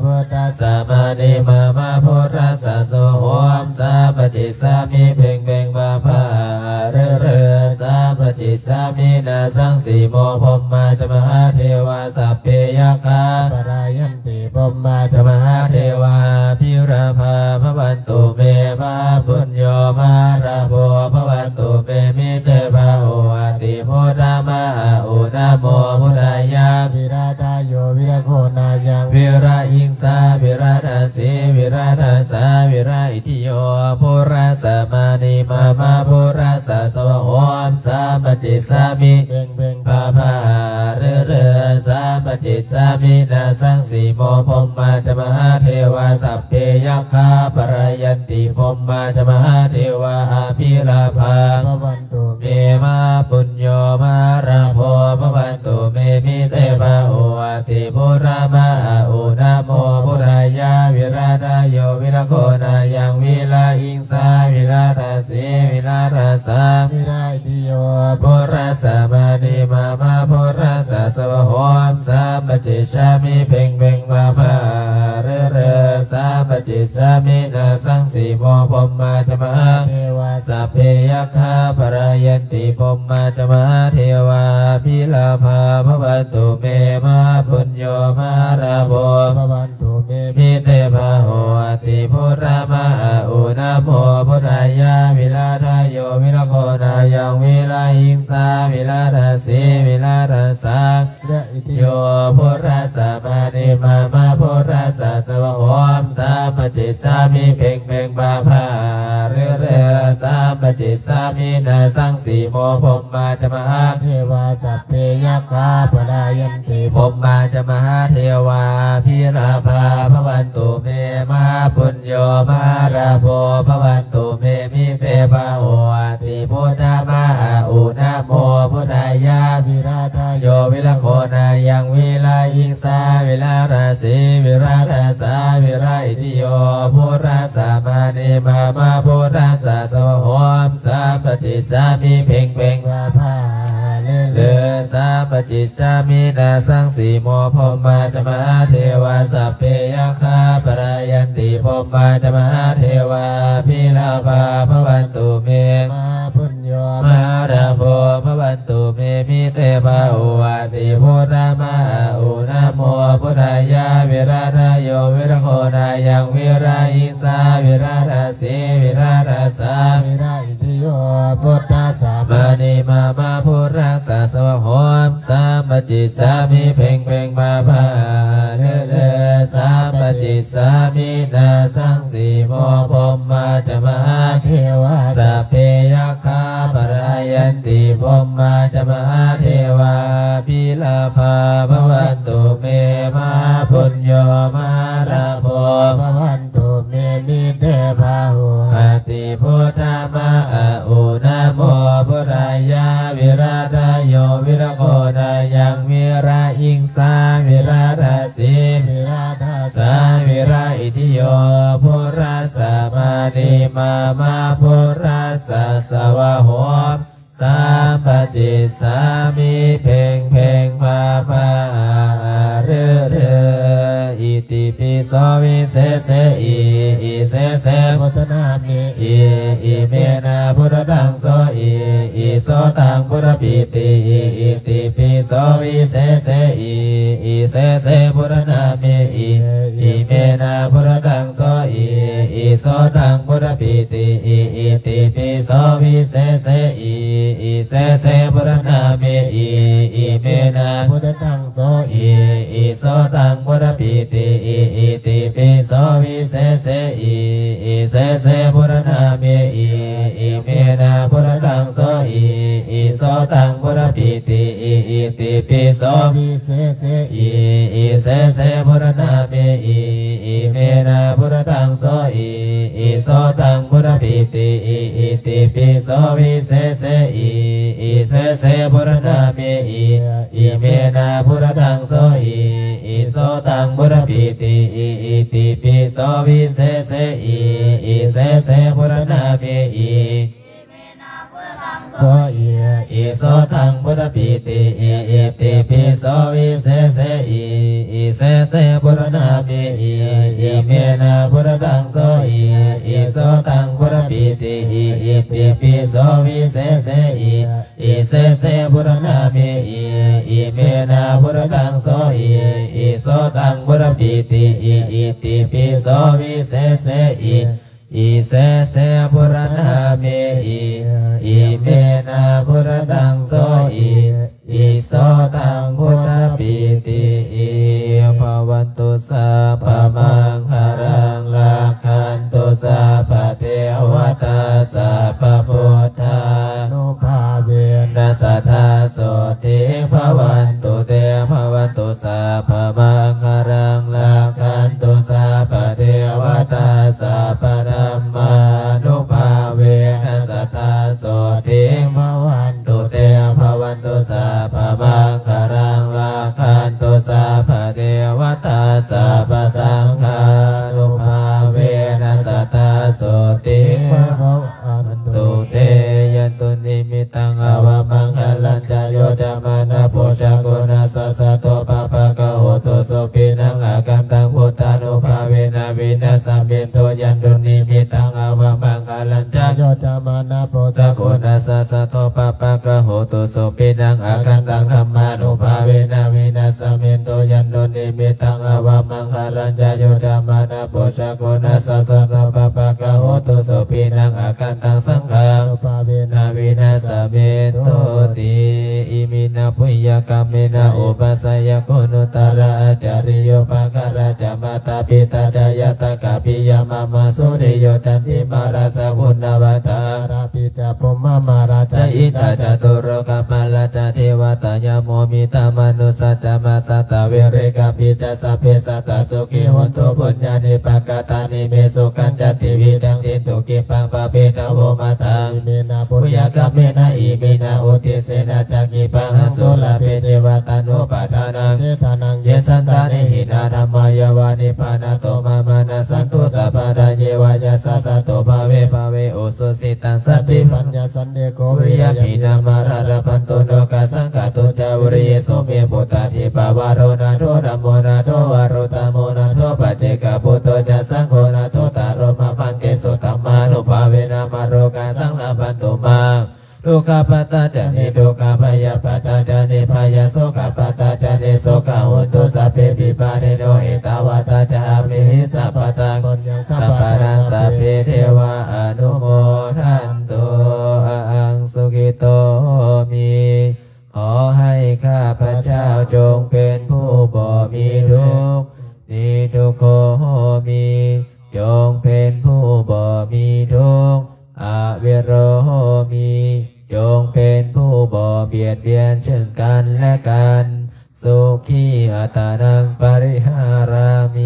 ພຸດທະສະມານິມາມະ ພຸດທະສະສະວະໂຫມ ສາມະຈິດສາມິ ເພັງເພັງພາພາຫາ ເລີເລີ ສາມະຈິດສາມິ ນາສັງ ສີໂມ ພົມມາຈະມະຫາເທວາ ສັບເພຍັກຂາພະລາຍັນ ຕິ ພົມມາຈະມະຫາເທວາ ອະພິລາພາພະວັນຕຸເມ ມະຫາປຸນໂຍ ມະຫາລາໂພ ພະວັນຕຸເມ ມິເຕພາໂຫ ອະຕິພຸດທະມະອາອຸ ນະໂມພຸດທາຍາ ວິລະທະໂຍ ວິລະໂຄນາຍັງ ວິລະຫິງສາ ວິລະທະສີ ວິລະທະສາ ວິລະອິທິໂຍ ພຸດທະສະມານິມາມະ ພຸດທະສະສະວະໂຫມ ສາມະຈິດສາມິ ເພັງເພັງພາພາຫາ ເລີເລີ ສາມະຈິດສາມິ ນາສັງ ສີໂມ ພົມມາຈະມະຫາເທວາ ສັບເພຍັກຂາພະລາຍັນຕິ ພົມມາຈະມະຫາເທວາ ອະພິລາພາພະວັນຕຸເມ ມະຫາປຸນໂຍ ມະຫາລາໂພ ພະວັນຕຸເມ ມິເຕພາໂຫ ອະຕິພຸດທະມະອາອຸ ນະໂມພຸດທາຍາ ວິລະທະໂຍ ວິລະໂຄນາຍັງ ວິລະຫິງສາ ວິລະທະສີ ວິລະທະສາ ວິລະ ຕິໂຍ ພຸດທະສະມານິມາມະ ພຸດທະສະສະວະໂຫມ ສາມະຈິດສາມິ ເພັງເພັງພາພາ ເລີເລີ ສາມະຈິດສາມິ ນາສັງ ສີໂມ ພົມມາຈະມະຫາເທວາ ສັບເພຍັກຂາພະລາຍັນຕິ ພົມມາຈະມະຫາເທວາ ພິລາພາພະວັນຕຸເມ ມະຫາປຸນໂຍ ມະຫາລາໂພ ພະວັນ ຕຸເມ ມິເຕພາໂຫ ອະຕິພຸດທະມະອາອຸ ນະໂມພຸດທາຍາ ວິລະທະໂຍ ວິລະໂຄນາຍັງ ວິລະຫິງສາ ວິລະທະສີ ວິລະທະສາ ວິລະອິທິໂຍ ພຸດທະສະມານິມາມະ ພຸດທະສະສະວະໂຫມ ສາມະຈິດສາມິ ເພັງເພັງພາພາ ເລີເລີ ສາມະຈິດສາມິ ນາສັງ ສີໂມ ພົມມາຈະມະຫາເທວາ ສັບເພຍັກຂາພະລາຍັນຕິ ພົມມາຈະມະຫາເທວາ ພິລາພາພະວັນຕຸເມ ມະຫາປຸນໂຍ ມະຫາລາໂພ ພະວັນຕຸເມ ມິເຕພາໂຫ ອະຕິພຸດທະມະອາອຸ ນະໂມພຸດທາຍາ ວິລະທະໂຍ ວິລະໂຄນາຍັງ ວິລະຫິງສາ ວິລະທະສີ ວິລະທະສາ ວິລະອິທິໂຍ ພຸດທະສະມານິມາມະ ພຸດທະສະສະວະໂຫມ ສາມະຈິດສາມິ ເພັງເພັງພາພາ ເລີເລີ ສາມະຈິດສາມິ ນາສັງ ສີໂມ ພົມມາຈະມະຫາເທວາ ສັບເພຍັກຂາພະລາຍັນຕິ ພົມມາຈະມະຫາເທວາ ພິລາພາພະວັນຕຸເມ ມະຫາປຸນໂຍ ມະຫາລາໂພ ພະວັນຕຸເມ ມິເຕພາໂຫ ອະຕິພຸດທະມະອາອຸ ນະໂມພຸດທາຍາ ວິລະທະໂຍ ວິລະໂຄນາຍັງ ວິລະຫິງສາ ວິລະທະສີ ວິລະທະສາ ວິລະ ຕິໂຍ ພຸດທະສະມານິມາມະ ພຸດທະສະສະວະໂຫມ ສາມະຈິດສາມິ ເພັງເພັງພາພາ ເລີເລີ ສາມະຈິດສາມິ ນາສັງ ສີໂມ ພົມມາຈະມະຫາເທວາ ສັບເພຍັກຂາພະລາຍັນຕິ ພົມມາຈະມະຫາເທວາ ພິລາພາພະວັນຕຸເມ ມະຫາປຸນໂຍ ມະຫາ ພະວັນຕຸ ເມ ມິເຕ ພາຫຸ ຫະຕິ ພຸດທະ ມະ ອະ ອຸ ນະໂມ ພຸດທາຍະ ວິລະ ທະ ໂຍ ວິລະ ໂຄ ນາຍັງ ວິລະ ອິງສາ ວິລະ ທະ ສີ ວິລະ ທະ ສາ ວິລະ ອິດທິ ໂຍ ພຸດທະ ສະ ມະ ນິ ມະ ມະ ພຸດທະ ສະ ສະ ວະ ໂຫ ສາມປະຈິດສາມິ ເພັງເພັງ ພາພາ ອາ ອາ ລື ລື ອິຕິປິໂສ ວິເສເສ ອິ ອິເສເສ ພຸດທະນາມິ ອິ ອິເມນະ ພຸດທະທັງໂສ ອິ ອິໂສຕັງ ພຸດທະປີຕິ ອິ ອິຕິປິໂສ ວິເສເສ ອິ ອິເສເສ ພຸດທະນາມິ ອິ ອິເມນະ ພຸດທະທັງ ໂສ ອິ ອິໂສຕັງ ພຸດທະປີຕິ ອິ ອິຕິປິໂສ ວິເສເສ ອິ ອິເສເສ ພຸດທະນາມິ ອິ ອິເມນະ ພຸດທະທັງ ໂສ ອິ ອິໂສຕັງ ພຸດທະປີຕິ ອິ ອິຕິປິໂສ ວິເສເສ ອິ อิเสเส พุทธนามิ อิ อิเมนะ พุทธตัง โส อิ อิโสตัง พุทธปีติ อิ อิติปิโส วิเสเส อิ อิเสเส พุทธนามิ อิ อิเมนะ พุทธตัง โส อิ อิโสตัง พุทธปีติ อิ อิติปิโส วิเสเส อิ อิเสเส พุทธนามิ อิ อิเมนะ พุทธตัง โส อิ อิโสตัง พุทธปีติ อิ อิติปิโส วิเสเส อิ อิเสเส พุทธนามิ อิ โส อิ อิโสตัง พุทธปีติ อิ อิติปิโส วิเสเส อิ อิเสเส พุทธนามิ อิ อิเมนะ พุทธตัง โส อิ อิโสตัง พุทธปีติ อิ อิติปิโส วิเสเส อิ อิเสเส พุทธนามิ อิ อิเมนะ พุทธตัง โส อิ อิโสตัง พุทธปีติ อิ อิติปิโส วิเสเส อิ อิเสเส พุทธนามิ อิ อิเมนะ พุทธตัง โส อิ อิโสตัง พุทธปีติ อิ ภะวันตุ สัพพะมังคะลัง รักขันตุ สัพพะเทวะตา สัพพะพุทธานุภาเวนะ สัทธาโสติภะวันตุ เตภะวันตุ สัพพะมังคะลัง รักขันตุ สัพพะเทวะตา สัพพะธัมมานุภาเวนะ สัทธาโสติภะวันตุ เตภะวันตุ สัพพะมังคะลัง รักขันตุ สัพพะเทวะตา สัพพะสังฆานุภาเวนะ สัทธาโสติภะวันตุ เต ยันตุ นิมิตตัง อาวะมังคะลัญจะ โย จะมะนะ ปุชฌะกุณัสสะ สัตโต ปะปะกะโหตุ สุขินัง อาคันตัง พุทธานุภาเวนะ วินัสสะเมตุ ยันตุ นิมิตตัง อาวะมังคะลัญจะ โย จะมะนะ ปุชฌะกุณัสสะ สัตโต ปะปะกะโหตุ สุขินัง อาคันตัง ธัมมานุภาเวนะ วินัสสะเมตุ ยันตุ นิมิตตัง อาวะมังคะลัญจะ โย จะมะนะ ปุชฌะกุณัสสะ สัตโต ปะปะกะโหตุ สุขินัง อาคันตัง สังฆานุภาเวนะ วินัสสะเมตุติ อิมินะ ปุญญะกัมเมนะ อุปัชฌะยะกุณุตตะระ อาจาริโย อุปะการะจะ มาตา ปิตา จะ ญาตะกะ ปิยะ มะมะ สุริโย จันติมา ราสะ พุนนะวัตตา อารา ปิ จะ พรหมมาราจะ อินทา จะตุโลกะปาละ จะ เทวา ตะ ยะ โม มิตตา มะนุสสะ จะ มาสสะ ตะ เวริกะ ปิ จะ สัพเพ สัตตา สุขี โหนตุ ปุญญานิ ปะกะตานิ เม สุขัญ จะ ติวิทัง ตินตุ กิปปัง ปะเป ทะ โว มะ ทัง เมนะ ปุญญะกัมเมนะ อิมินะ อุทธิสเสนะ จะ กิปปัง หัง สุ ลา เภ เทวะ ตานุ ปะ ทา นัง เส ทา นัง เย สันตาเน หิ นา ธัมมา ยะ วา นิ พพานะ โต มะ มา นะ สันตุ สัพพะ ทา เย วะ ยัสสะ สะ โต ภะ เว ภะ เว อุ สุ สิ ตัง สันติ ปัญญา สันติ โก วิ ริ ยะ หิ นา มา ระ ละ พันตุ โน กา สัง ขะ ตุ จะ วุ ริ เย สุ เม ปุตตา ธิ ปะ วะ โร นา โถ ธัมโม นา โถ วะ โร ธัมโม นา โถ ปัจเจกะ ปุตโต จะ สัง โฆ นา โถ ตะ โร มะ พันเต สุ ธัมมานุภาเวนะ มะ โร กา สัง ละ พันตุ มะ ทุกขะ ปัตตา จะ นิ ทุกขะ ภะยะ ปัตตา จะ นิ ภะยะ โสกะ ปัตตา จะ นิ โสกะ โหนตุ สัพเพ ปิ ปะ เร โต หิ ตะ วัตตา จะ อัป เป หิ สัพพะ ตัง ปุญญัง สัม สัม ปะ ปะ รัง ทัง สัพ สัพ เพ เทวา อนุ โม ทันตุ อะ หัง สุขิ โต มิ ขอให้ข้าพเจ้าจงเป็นผู้บ่มีทุกข์ นิทุกโข โห มิ จงเป็นผู้บ่มีทุกข์ อวิโร โห มิ จงเป็นผู้บ่เบียดเบียนซึ่งกันและกัน สุขี อัตตานัง ปริหารามิ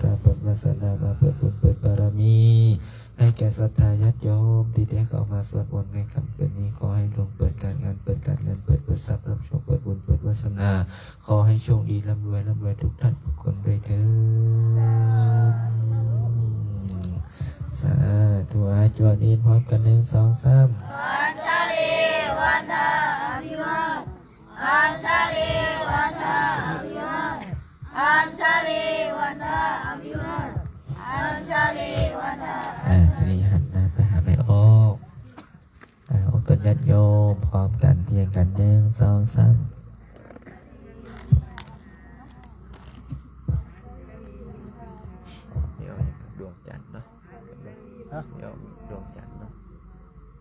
ລາເປີດວາສະໜາ ມາເປີດບຸນເປີດບາລະມີ ໃຫ້ແກ່ສັດທາຍາດໂຍມທີ່ໄດ້ເຂົ້າມາສວດມົນໃນຄ່ຳຄືນນີ້. ຂໍໃຫ້ດວງເປີດການງານ ເປີດການເງິນ ເປີດ ເປີດຊັບ ຮັບໂຊກ ເປີດບຸນເປີດວາສະໜາ. ຂໍໃຫ້ໂຊກດີ ລ່ຳລວຍ ລ່ຳລວຍທຸກທ່ານທຸກຄົນດ້ວຍເທີ້ນ. ສາທຸ. ອາ ຈວດອີກພ້ອມກັນ ໜຶ່ງ ສອງ ສາມ. ອັນຊະລີວັນທາອະພິວາດ ອັນຊະລີວັນທາອະພິວາດ ອັນຊະລີວັນທາອະພິວາດ ອັນຊະລີວັນທາ. ອາ ທີນີ້ຫັນໜ້າໄປຫາແມ່ອອກ. ອາ ອອກຕົນຍາດໂຍມພ້ອມກັນ ພຽງກັນ ໜຶ່ງ ສອງ ສາມ. ດວງຈັນເນາະ. ຮະ? ດວງຈັນເນາະ.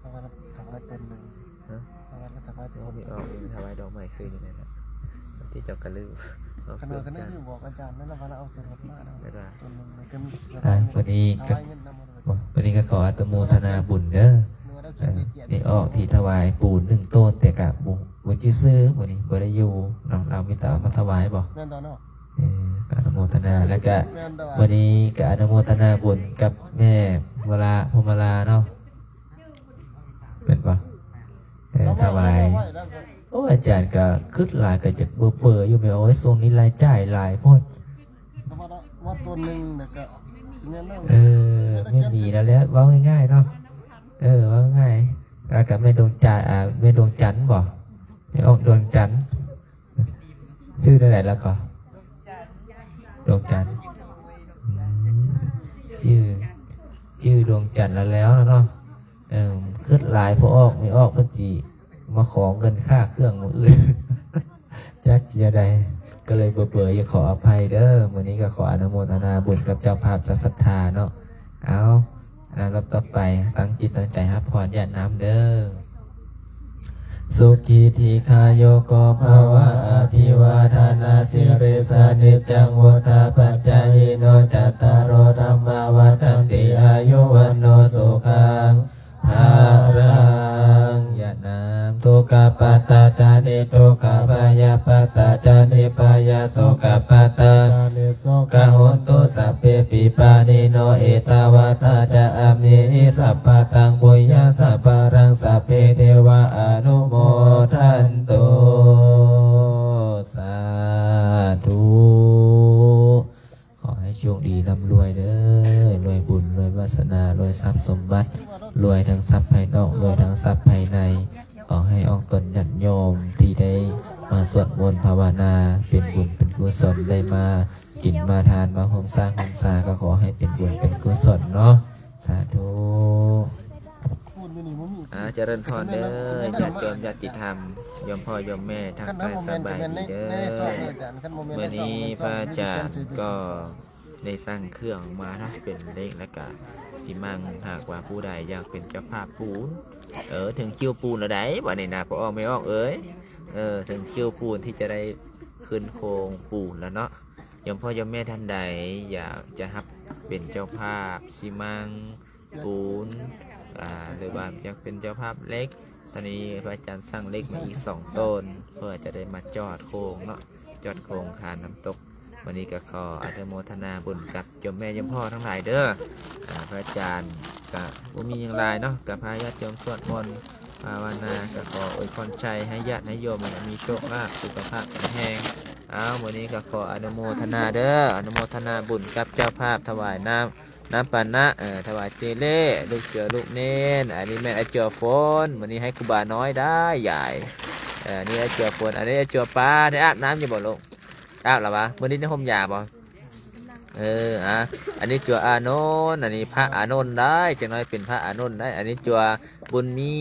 ເອົາໄວ້ ເອົາໄວ້ຕົ້ນໜຶ່ງ. ຮະ? ເອົາໄວ້ ເອົາໄວ້ ເອົາໄວ້ ຖວາຍດອກໄມ້ຊື່ນີ້ແຫຼະ ທີ່ເຈົ້າກະລືມ. ຄັນວ່າ ຄັນໄດ້ບອກອາຈານນັ້ນລະວ່າ ລະເອົາໃສ່ລົດມາເນາະ ແລ້ວກະຕົ້ນໜຶ່ງ ມັນກະມີ ອ່າ ວັນນີ້ກະ ວັນນີ້ກະຂໍອະນຸໂມທະນາບຸນເດີ ເອີ ແມ່ອອກທີ່ຖວາຍປູນໜຶ່ງໂຕນ ແຕ່ກະບໍ່ ບໍ່ຈື່ຊື່ ມື້ນີ້ບໍ່ໄດ້ຢູ່ເນາະ ລາວມີແຕ່ເອົາມາຖວາຍບໍ? ແມ່ນຕອນເນາະ. ເອີ ອະນຸໂມທະນາ ແລ້ວກະ ແມ່ນຕະ ມື້ນີ້ກະອະນຸໂມທະນາບຸນກັບແມ່ວະລາ ພົມມະລາເນາະ ແມ່ນບໍ່? ເອີ ຖວາຍ. ໂອ້ ອາຈານກະຄຶດຫຼາຍ ກະຈະເບີໆຢູ່ແມ່. ໂອ້ຍ ຊ່ວງນີ້ລາຍຈ່າຍຫຼາຍໂພດ. ວ່າ ວ່າຕົ້ນໜຶ່ງນະກະຊິແມ່ນແລ້ວ. ເອີ ແມ່ນດີແລ້ວແຫຼະ ເວົ້າງ່າຍໆເນາະ. ເອີ ເວົ້າງ່າຍ ແລ້ວກະແມ່ດວງຈາ ອາ ແມ່ດວງຈັນບໍ? ແມ່ອອກດວງຈັນ. ຊື່ແນວໃດລະກໍ? ດວງຈັນ. ອືມ ຊື່ ຊື່ດວງຈັນລະແລ້ວເນາະ. ເອີ ຄຶດຫຼາຍ ພໍອອກ ແມ່ອອກເພິ່ນຊິມາຂໍເງິນຄ່າເຄື່ອງມື້ອື່ນ ຈັກຊິແນວໃດ ກະເລີຍເບີໆຢູ່ ຂໍອະໄພເດີ. ມື້ນີ້ກະຂໍອະນຸໂມທະນາບຸນກັບເຈົ້າພາບເຈົ້າສັດທາເນາະ. ເອົາ ລຳດັບຕໍ່ໄປ ຕັ້ງຈິດຕັ້ງໃຈຮັບພອນຍາດນ້ຳເດີ. ສຸຂີ ທີຄາຍຸໂກ ພະວະ ອະພິວາທະນະສີລິສະ ນິຈຈັງ ວຸດທາປະຈາຍິໂນ ຈັດຕາໂລ ທຳມາ ວັດທັນຕິ ອາຍຸ ວັນໂນ ສຸຂັງ ພະລັງ. ຍາດນ້ຳ. ທຸກຂະປັດຕາ ຈານິ ທຸກຂະ ພະຍາປັດຕາ ຈານິ ພະຍາໂສກະປັດຕາ ຈານິ ໂສກະ ໂຫນຕຸ ສັບເພ ປິ ປານີໂນ ເອຕາວັດຖາ ຈະ ອາເມຫິ ສັບພະຕັງ ປຸນຍັງ ສັບພະລັງ ສັບເພ ເທວາ ອະນຸໂມທັນຕຸ. ສາທຸ. ຂໍໃຫ້ໂຊກດີ ລ່ຳລວຍເດີ ລວຍບຸນ ລວຍວາສະໜາ ລວຍຊັບສົມບັດ ລວຍທັງຊັບພາຍນອກ ລວຍທັງຊັບພາຍໃນ. ຂໍໃຫ້ອອກຕົນຍາດໂຍມທີ່ໄດ້ມາສວດມົນພາວະນາ ເປັນບຸນເປັນກຸສົນ ໄດ້ມາກິນມາທານ ມາໂຮມສ້າງໂຮມສາ ກະຂໍໃຫ້ເປັນບຸນເປັນກຸສົນເນາະ. ສາທຸ. ອາ ຈະເລີນພອນເດີ ຍາດໂຍມຍາດຕິທຳ ໂຍມພໍ່ໂຍມແມ່ ທັກທາຍສະບາຍດີເດີ. ມື້ນີ້ພະອາຈານກໍໄດ້ສັ່ງເຄື່ອງມາເນາະ ເປັນເລັກ ແລ້ວກະຊິມັງ. ຫາກວ່າຜູ້ໃດຢາກເປັນເຈົ້າພາບປູນ ເອີ ເຖິງຄິວປູນແລ້ວໃດ໋ ບາດນີ້ນະ ພໍ່ອອກແມ່ອອກເອີຍ ເອີ ເຖິງຄິວປູນທີ່ຈະໄດ້ຂຶ້ນໂຄງປູນແລ້ວເນາະ. ໂຍມພໍ່ໂຍມແມ່ທ່ານໃດຢາກຈະຮັບເປັນເຈົ້າພາບຊີມັງ ປູນ ອາ ຫຼືວ່າຢາກເປັນເຈົ້າພາບເຫຼັກ ຕອນນີ້ພະອາຈານສັ່ງເຫຼັກມາອີກສອງໂຕນ ເພື່ອຈະໄດ້ມາຈອດໂຄງເນາະ ຈອດໂຄງຄານນ້ຳຕົກ. ມື້ນີ້ກະຂໍອະນຸໂມທະນາບຸນກັບໂຍມແມ່ໂຍມພໍ່ທັງຫຼາຍເດີ. ອາ ພະອາຈານກະບໍ່ມີຫຍັງຫຼາຍເນາະ ກະພາຍາດໂຍມສວດມົນພາວະນາ ກະຂໍອວຍພອນໄຊໃຫ້ຍາດໃຫ້ໂຍມມີໂຊກລາບ ສຸຂະພາບແຂງແຮງ. ເອົາ ມື້ນີ້ກະຂໍອະນຸໂມທະນາເດີ ອະນຸໂມທະນາບຸນກັບເຈົ້າພາບ ຖວາຍນ້ຳ ນ້ຳປານະ ເອີ ຖວາຍເຈເລ ລູກເສືອລູກເນນ. ອັນນີ້ແມ່ນອາຈົວຝົນ ມື້ນີ້ໃຫ້ຄູບານ້ອຍໄດ້ຢາຍ. ເອີ ນີ້ອາຈົວຝົນ ອັນນີ້ອາຈົວປາ ໄດ້ອາບນ້ຳຢູ່ບໍ່ລູກ? ອາບແລ້ວຫວາ? ມື້ນີ້ໄດ້ຫົ່ມຢາບໍ່? ເອີ ອາ ອັນນີ້ຈົວອານົນ ອັນນີ້ພະອານົນໄດ້ ຈັກໜ້ອຍເປັນພະອານົນໄດ້. ອັນນີ້ຈົວບຸນມີ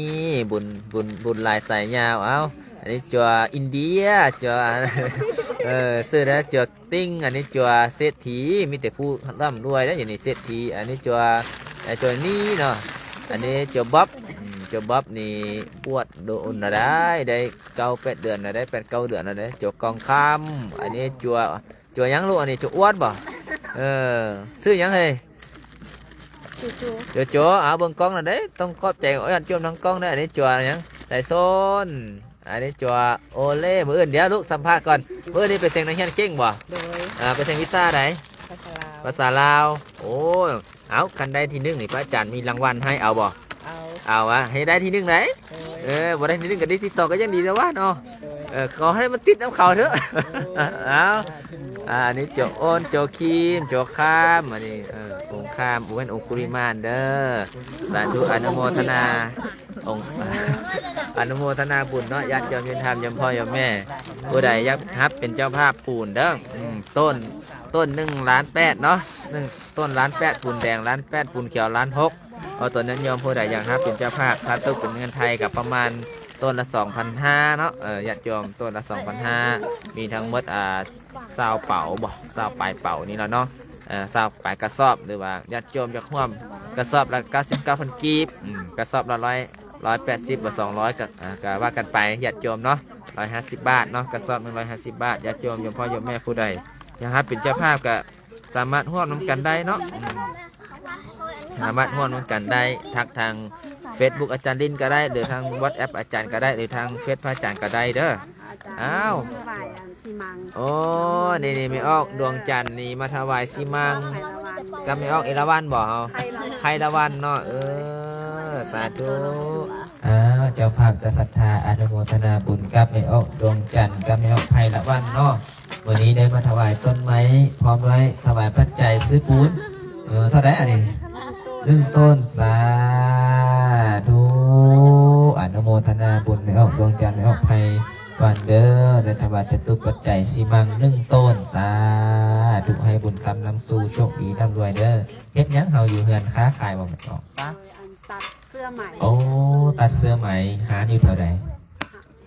ບຸນ ບຸນ ບຸນຫຼາຍສາຍຍາວ. ເອົ້າ ອັນນີ້ຈົວອິນເດຍ ຈົວ ເອີ ຊື່ແລ້ວ ຈົວຕິ່ງ. ອັນນີ້ຈົວເສດຖີ ມີແຕ່ຜູ້ລ່ຳລວຍເດ້ ຢູ່ນີ້ເສດຖີ. ອັນນີ້ຈົວ ເອີ ຈົວນີ້ເນາະ. ອັນນີ້ຈົວບັອບ ອືມ ຈົວບັອບນີ້ບວດດົນລະໄດ໋ ໄດ້ເກົ້າແປດເດືອນລະໄດ໋ ແປດເກົ້າເດືອນລະໄດ໋. ຈົວກອງຄຳ ອັນນີ້ຈົວ ຈົວຫຍັງລູກ? ອັນນີ້ຈົວອວດບໍ່? ເອີ ຊື່ຫຍັງເຮີ້ຍ? ໂຈໂຈ ໂຈໂຈ. ເອົາເບິ່ງກ້ອງນັ້ນເດ້ ຕ້ອງຂອບໃຈຍາດໂຍມທາງກ້ອງເດ້. ອັນນີ້ຈົວຫຍັງ? ສາຍໂຊນ. ອັນນີ້ຈົວໂອເລ. ມື້ອື່ນ ດຽວລູກສຳພາດກ່ອນ ມື້ອື່ນນີ້ໄປເສັງນັກຮຽນເກັ່ງບໍ່? ໂດຍ. ອາ ໄປເສັງວິຊາໃດ? ພາສາລາວ. ພາສາລາວ. ໂອ້ ເອົາ ຄັນໄດ້ທີໜຶ່ງນີ້ ພະອາຈານມີລາງວັນໃຫ້ ເອົາບໍ່? ເອົາ ເອົາ ອະ ໃຫ້ໄດ້ທີໜຶ່ງໄດ໋. ໂດຍ ເອີ ບໍ່ໄດ້ທີໜຶ່ງກໍໄດ້ທີສອງກໍຍັງດີແລ້ວວະເນາະ. ໂດຍ ເອີ ຂໍໃຫ້ມັນຕິດນຳເຂົາເຖາະ. ໂດຍ ເອົາ ສາທຸ ອາ ອັນນີ້ໂຈໂອນ ໂຈຄີມ ໂຈຄາມ ອັນນີ້ ເອີ ອົງຄາມ ບໍ່ແມ່ນອົງຄຸລິມານເດີ. ສາທຸ ອະນຸໂມທະນາ ອົງ ອະນຸໂມທະນາບຸນເນາະ ຍາດໂຍມໂຍມທາມ ໂຍມພໍ່ໂຍມແມ່ ຜູ້ໃດຢາກຮັບເປັນເຈົ້າພາບປູນເດີ ອືມ ຕົ້ນ ຕົ້ນໜຶ່ງລ້ານແປດເນາະ ໜຶ່ງ ຕົ້ນລ້ານແປດ ປູນແດງລ້ານແປດ ປູນຂຽວລ້ານຫົກ. ເອົາ ຕອນຍາດໂຍມຜູ້ໃດຢາກຮັບເປັນເຈົ້າພາບ ຄ່າຕົກເປັນເງິນໄທກໍປະມານຕົ້ນລະສອງພັນຫ້າເນາະ ເອີ ຍາດໂຍມ ຕົ້ນລະສອງພັນຫ້າ ມີທັງໝົດ ອ່າ ຊາວເປົາບໍ ຊາວປາຍເປົານີ້ລະເນາະ ເອີ ຊາວປາຍກະສອບ ຫຼືວ່າຍາດໂຍມຢາກຮ່ວມກະສອບລະເກົ້າສິບເກົ້າພັນກີບ ອືມ ກະສອບລະຮ້ອຍ ຮ້ອຍແປດສິບ ຫຼືສອງຮ້ອຍ ກະ ອ່າ ກະວ່າກັນໄປຍາດໂຍມເນາະ ຮ້ອຍຫ້າສິບບາດເນາະ ກະສອບໜຶ່ງຮ້ອຍຫ້າສິບບາດ. ຍາດໂຍມ ໂຍມພໍ່ໂຍມແມ່ຜູ້ໃດຢາກຮັບເປັນເຈົ້າພາບກະສາມາດຮ່ວມນຳກັນໄດ້ເນາະ ອືມ ສາມາດຮ່ວມນຳກັນໄດ້ ທັກທາງເຟສບຸກອາຈານລິນກໍໄດ້ ຫຼືທາງວັອດແອັບອາຈານກໍໄດ້ ຫຼືທາງເຟສພະອາຈານກໍໄດ້ເດີ. ອ້າວ ມາຖວາຍອັນຊີມັງ ໂອ້ ນີ້ໆ ແມ່ອອກດວງຈັນນີ້ມາຖວາຍຊີມັງ ໄພລະວັນ ກັບແມ່ອອກເອລາວັນບໍເຮົາ ໄພລະວັນ ໄພລະວັນເນາະ ເອີ ສາທຸ. ອ້າວ ເຈົ້າພາບຈະສັດທາອະນຸໂມທະນາບຸນກັບແມ່ອອກດວງຈັນ ກັບແມ່ອອກໄພລະວັນເນາະ ມື້ນີ້ໄດ້ມາຖວາຍຕົ້ນໄມ້ ພ້ອມດ້ວຍຖວາຍປັດໄຈຊື້ປູນ ເອີ ເທົ່າໃດອັນນີ້? ໜຶ່ງຕົ້ນ ສາທຸ ອະນຸໂມທະນາບຸນແມ່ອອກດວງຈັນ ແມ່ອອກໄພວັນເດີ ໄດ້ຖວາຍຈະຕຸປັດໄຈສີມັງໜຶ່ງຕົ້ນ ສາທຸ ໃຫ້ບຸນຄຳນຳສູ່ ໂຊກດີລ່ຳລວຍເດີ. ເຮັດຫຍັງເຮົາຢູ່ເຮືອນ ຄ້າຂາຍບໍ່ແມ່ອອກ? ຕັດເສື້ອໄໝ ໂອ້ ຕັດເສື້ອໄໝ ຮ້ານຢູ່ແຖວໃດ?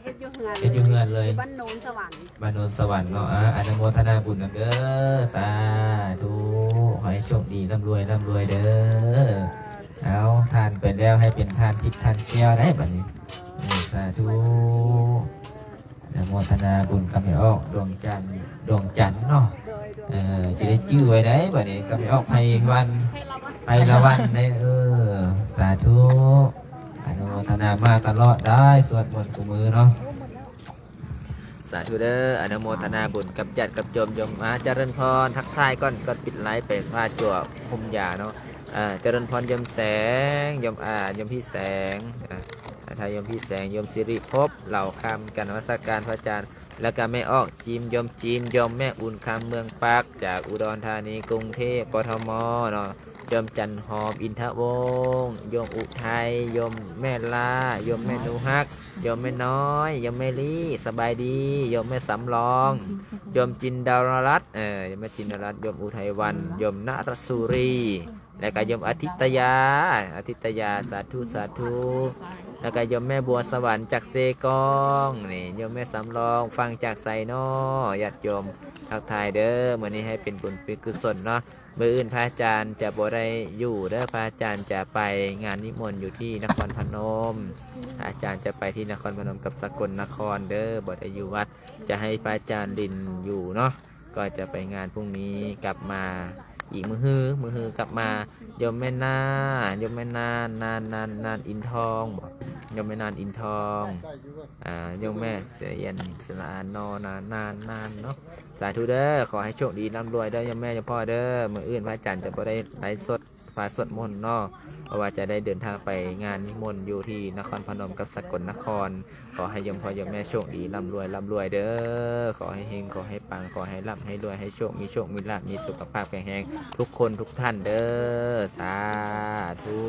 ເຮັດຢູ່ເຮືອນ ເຮັດຢູ່ເຮືອນເລີຍ ຢູ່ບ້ານໂນນສະຫວັນ ບ້ານໂນນສະຫວັນເນາະ. ອາ ອະນຸໂມທະນາບຸນນຳເດີ ສາທຸ ຂໍໃຫ້ໂຊກດີ ລ່ຳລວຍ ລ່ຳລວຍເດີ. ເອົາ ທານໄປແລ້ວໃຫ້ເປັນທານທິບທານແກ້ວໄດ້ບັດນີ້ ເອີ ສາທຸ ອະນຸໂມທະນາບຸນກັບແມ່ອອກດວງຈັນ ດວງຈັນເນາະ ເອີ ຊິໄດ້ຈື່ໄວ້ໄດ໋ບັດນີ້ ກັບແມ່ອອກໄພວັນ ໄພລະວັນໄດ໋ ເອີ ສາທຸ. ອະນຸໂມທະນາມາຕະຫຼອດໄດ໋ ສວດມົນຄູ່ມື້ເນາະ ສາທຸເດີ. ອະນຸໂມທະນາບຸນກັບຍາດກັບໂຍມ ໂຍມ ອາ ຈະເລີນພອນ ທັກທາຍກ່ອນ ກ່ອນປິດໄລຟ໌ ໄປພາຈົວໂຮມຢາເນາະ. ອາ ຈະເລີນພອນໂຍມແສງ ໂຍມ ອາ ໂຍມພີ່ແສງ ອາ ທາຍໂຍມພີ່ແສງ ໂຍມສິລິພົບ ເຫຼົ່າຄຳ ການນະມັດສະການພະອາຈານ ແລ້ວກະແມ່ອອກຈິມ ໂຍມຈິມ ໂຍມແມ່ອຸ່ນຄຳ ເມືອງປາກ ຈາກອຸດອນທານີ ກຸງເທບ ກທມ ເນາະ. ໂຍມຈັນຫອມ ອິນທະວົງ ໂຍມອຸໄທ ໂຍມແມ່ລ້າ ໂຍມແມ່ໜູຮັກ ໂຍມແມ່ນ້ອຍ ໂຍມແມ່ລີ້ ສະບາຍດີ ໂຍມແມ່ສຳລອງ ໂຍມຈິນດາລະລັດ ເອີ ໂຍມແມ່ຈິນດາລະລັດ ໂຍມອຸໄທວັນ ໂຍມນະລະສຸລີ ແລ້ວກະໂຍມອາທິດຕະຍາ ອາທິດຕະຍາ ສາທຸ ສາທຸ. ແລ້ວກະໂຍມແມ່ບົວສະຫວັນຈາກເຊກອງ ນີ້ ໂຍມແມ່ສຳລອງ ຟັງຈາກໃສນໍ ຍາດໂຍມ ທັກທາຍເດີ. ມື້ນີ້ໃຫ້ເປັນບຸນເປັນກຸສົນເນາະ. ມື້ອື່ນພະອາຈານຈະບໍ່ໄດ້ຢູ່ເດີ ພະອາຈານຈະໄປງານນິມົນຢູ່ທີ່ນະຄອນພະນົມ ພະອາຈານຈະໄປທີ່ນະຄອນພະນົມກັບສະກົນນະຄອນເດີ ບໍ່ໄດ້ຢູ່ວັດ ຈະໃຫ້ພະອາຈານລິນຢູ່ເນາະ ກໍຈະໄປງານ. ພຸ່ງນີ້ກັບມາອີກມື້ຮື ມື້ຮືກັບມາ ໂຍມແມ່ນາ ໂຍມແມ່ນານ ນານ ນານ ນານອິນທອງບໍ ໂຍມແມ່ນານອິນທອງ ອາ ໂຍມແມ່ສະອຽນ ສະອານ ນ ນານ ນານ ນານເນາະ. ສາທຸເດີ ຂໍໃຫ້ໂຊກດີລ່ຳລວຍເດີ ໂຍມແມ່ ໂຍມພໍ່ເດີ. ມື້ອື່ນພະອາຈານຈະບໍ່ໄດ້ໄລຟ໌ສົດ ພາສວດມົນເນາະ ເພາະວ່າຈະໄດ້ເດີນທາງໄປງານນິມົນຢູ່ທີ່ນະຄອນພະນົມກັບສະກົນນະຄອນ. ຂໍໃຫ້ໂຍມພໍ່ໂຍມແມ່ໂຊກດີ ລ່ຳລວຍ ລ່ຳລວຍເດີ ຂໍໃຫ້ເຮັງ ຂໍໃຫ້ປັງ ຂໍໃຫ້ລ່ຳໃຫ້ລວຍ ໃຫ້ໂຊກ ມີໂຊກມີລາບ ມີສຸຂະພາບແຂງແຮງທຸກຄົນທຸກທ່ານເດີ ສາທຸ.